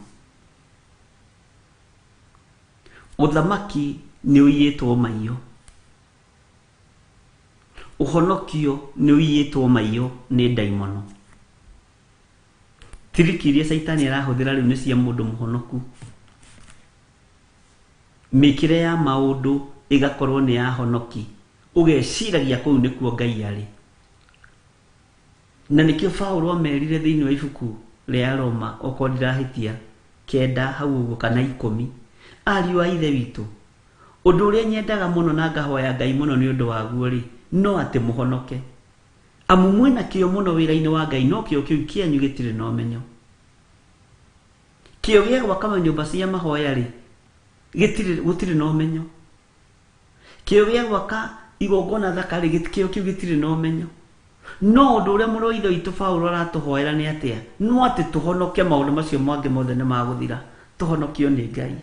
Ũthamaki nĩ ũiyĩtwo maiyo. Ũhonokio nĩ ũiyĩtwo maiyo nĩ ndaimono. Tiriki iria caitani arahũthĩra rĩu nĩ cia mũndũ mũhonoku. Mĩkĩre ya maũndũ ĩgakorwo nĩ ya honoki. Ũgeciragia kũu nĩkuo Ngai arĩ. Na nĩkĩo Paũlũ amerire thĩinĩ wa ibuku rĩa Roma, okorwo ndirahĩtia, 9 hau ũguo kana 10. Ariũ a Ithe witũ, ũndũ ũrĩa nyendaga mũno na ngahoya Ngai mũno nĩ ũndũ waguo rĩ, no atĩ mũhonoke. Amu mwĩna kĩo mũno wĩra-inĩ wa Ngai, no kĩo kĩu kĩanyu gĩtirĩ na ũmenyo. Kĩo gĩa gwaka manyũmba cia mahoya rĩ, gũtirĩ na ũmenyo. Kĩo gĩa gwaka igongona thaka rĩ, kĩo kĩu gĩtirĩ na ũmenyo. No ũndũ ũrĩa mũrũ wa Ithe witũ Paũlũ aratũhoera nĩ atĩa? No atĩ tũhonoke, maũndũ macio mangĩ mothe nĩ magũthira. Tũhonokio nĩ Ngai.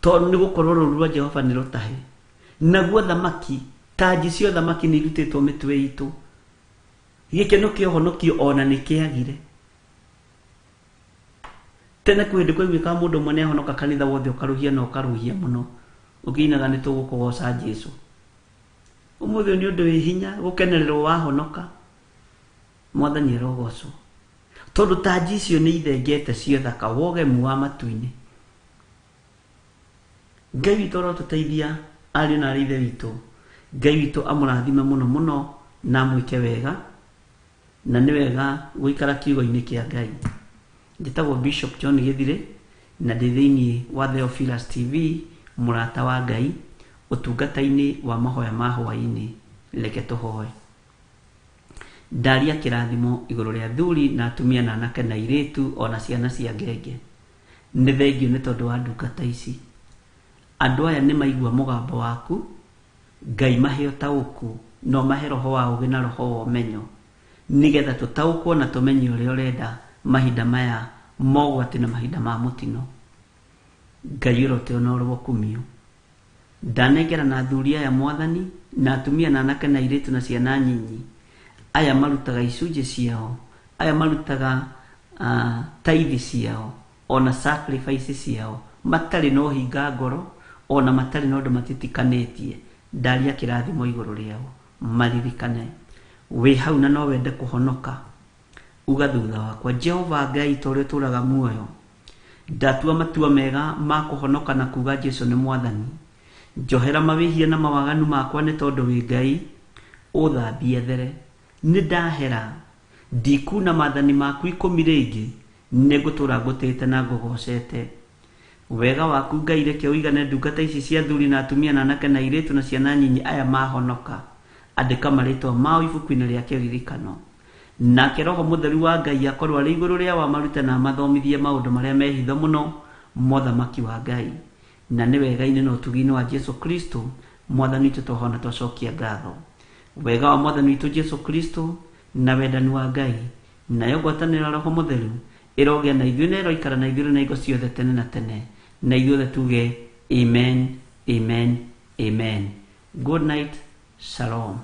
Tondũ nĩ gũkorwo rũũru rwa Jehova nĩ rũtahe. Naguo thamaki, tanji cia thamaki nĩ irutĩtwo mĩtwe itũ. Gĩkeno kĩa ũhonokio ona nĩ kĩagire. Tene kwĩ hĩndĩ kwaiguĩkaga mũndũ ũmwe nĩahonoka kanitha wothe ũkarũhia na ũkarũhia mũno, ũkĩinaga nĩ tũgũkũgoca Jesũ. Ũmũthĩ ũyũ nĩ ũndũ wĩ hinya gũkenererwo wahonoka. Mwathani arogocwo. Tondũ tanji icio nĩ ithengete cia ũthaka wogemu wa matu-inĩ. Ngai witũ arotũteithia ariũ na arĩ Ithe witũ. Ngai witũ amũrathime mũno mũno na amwĩke wega, na nĩ wega gũikara kiugo-inĩ kĩa Ngai. Njĩtagwo Bishop John Gĩthire na ndĩ thĩinĩ wa Theophilus TV, mũrata wa Ngai, ũtungata-inĩ wa mahoya ma hwaĩ-inĩ. Reke tũhoe. Ndaria kĩrathimo igũrũ rĩa athuri na atumia na anake na airĩtu ona ciana cia ngenge. Nĩ thengio nĩ tondũ wa ndungata ici. Andũ aya nĩ maigua mũgambo waku, Ngai mahe ũtaũku, no mahe roho wa ũũgĩ na roho wa ũmenyo, nĩgetha tũtaũkwo na tũmenye ũrĩa ũrenda mahinda maya mogwati na mahinda ma mũtino. Ngai ũroteo na ũrokumio. Ndanengera na athuri aya Mwathani, na atumia na anake na airĩtu na ciana nyinyi, aya marutaga icunjĩ ciao, aya marutaga taithi ciao, ona sacrifice ciao, matarĩ na ũhinga ngoro, ona matarĩ na ũndũ matitikanĩtie. Ndaria kĩrathimo igũrũ rĩao, maririkane. Wĩ hau na no wende kũhonoka, uga thutha wakwa, Jehova Ngai ta ũrĩa ũtũũraga muoyo, ndatua matua mega ma kũhonoka na kuga Jesũ nĩ Mwathani. Njohera mawĩhia na mawaganu makwa nĩ tondũ wĩ Ngai, ũthambie there. Nĩ ndahera. Ndikuna maathani maku ikũmi rĩngĩ, nĩ ngũtũra ngũtĩĩte na ngũgocete. Wega waku Ngai reke ũigane ndungata ici cia athuri na atumia na anake na airĩtu na ciana nyinyi aya mahonoka. Andĩka marĩtwa mao ibuku-inĩ rĩa kĩririkano. Nake Roho Mũtheru wa Ngai akorwo arĩ igũrũ rĩao amarute na amathomithie maũndũ marĩa me hitho mũno ma ũthamaki wa Ngai. Na nĩ wega-inĩ na ũtugi-inĩ wa Jesu Kristo Mwathani witũ twahona twacokia ngatho. Wega wa Mwathani witũ Jesu Kristo na wendani wa Ngai nayo ngwatanĩro ya Roho Mũtheru ĩrogĩa na ithuĩ na ĩroikara na ithuĩ na hingo ciothe tene na tene. Na ithuothe tuge amen, amen, amen. Good night, shalom.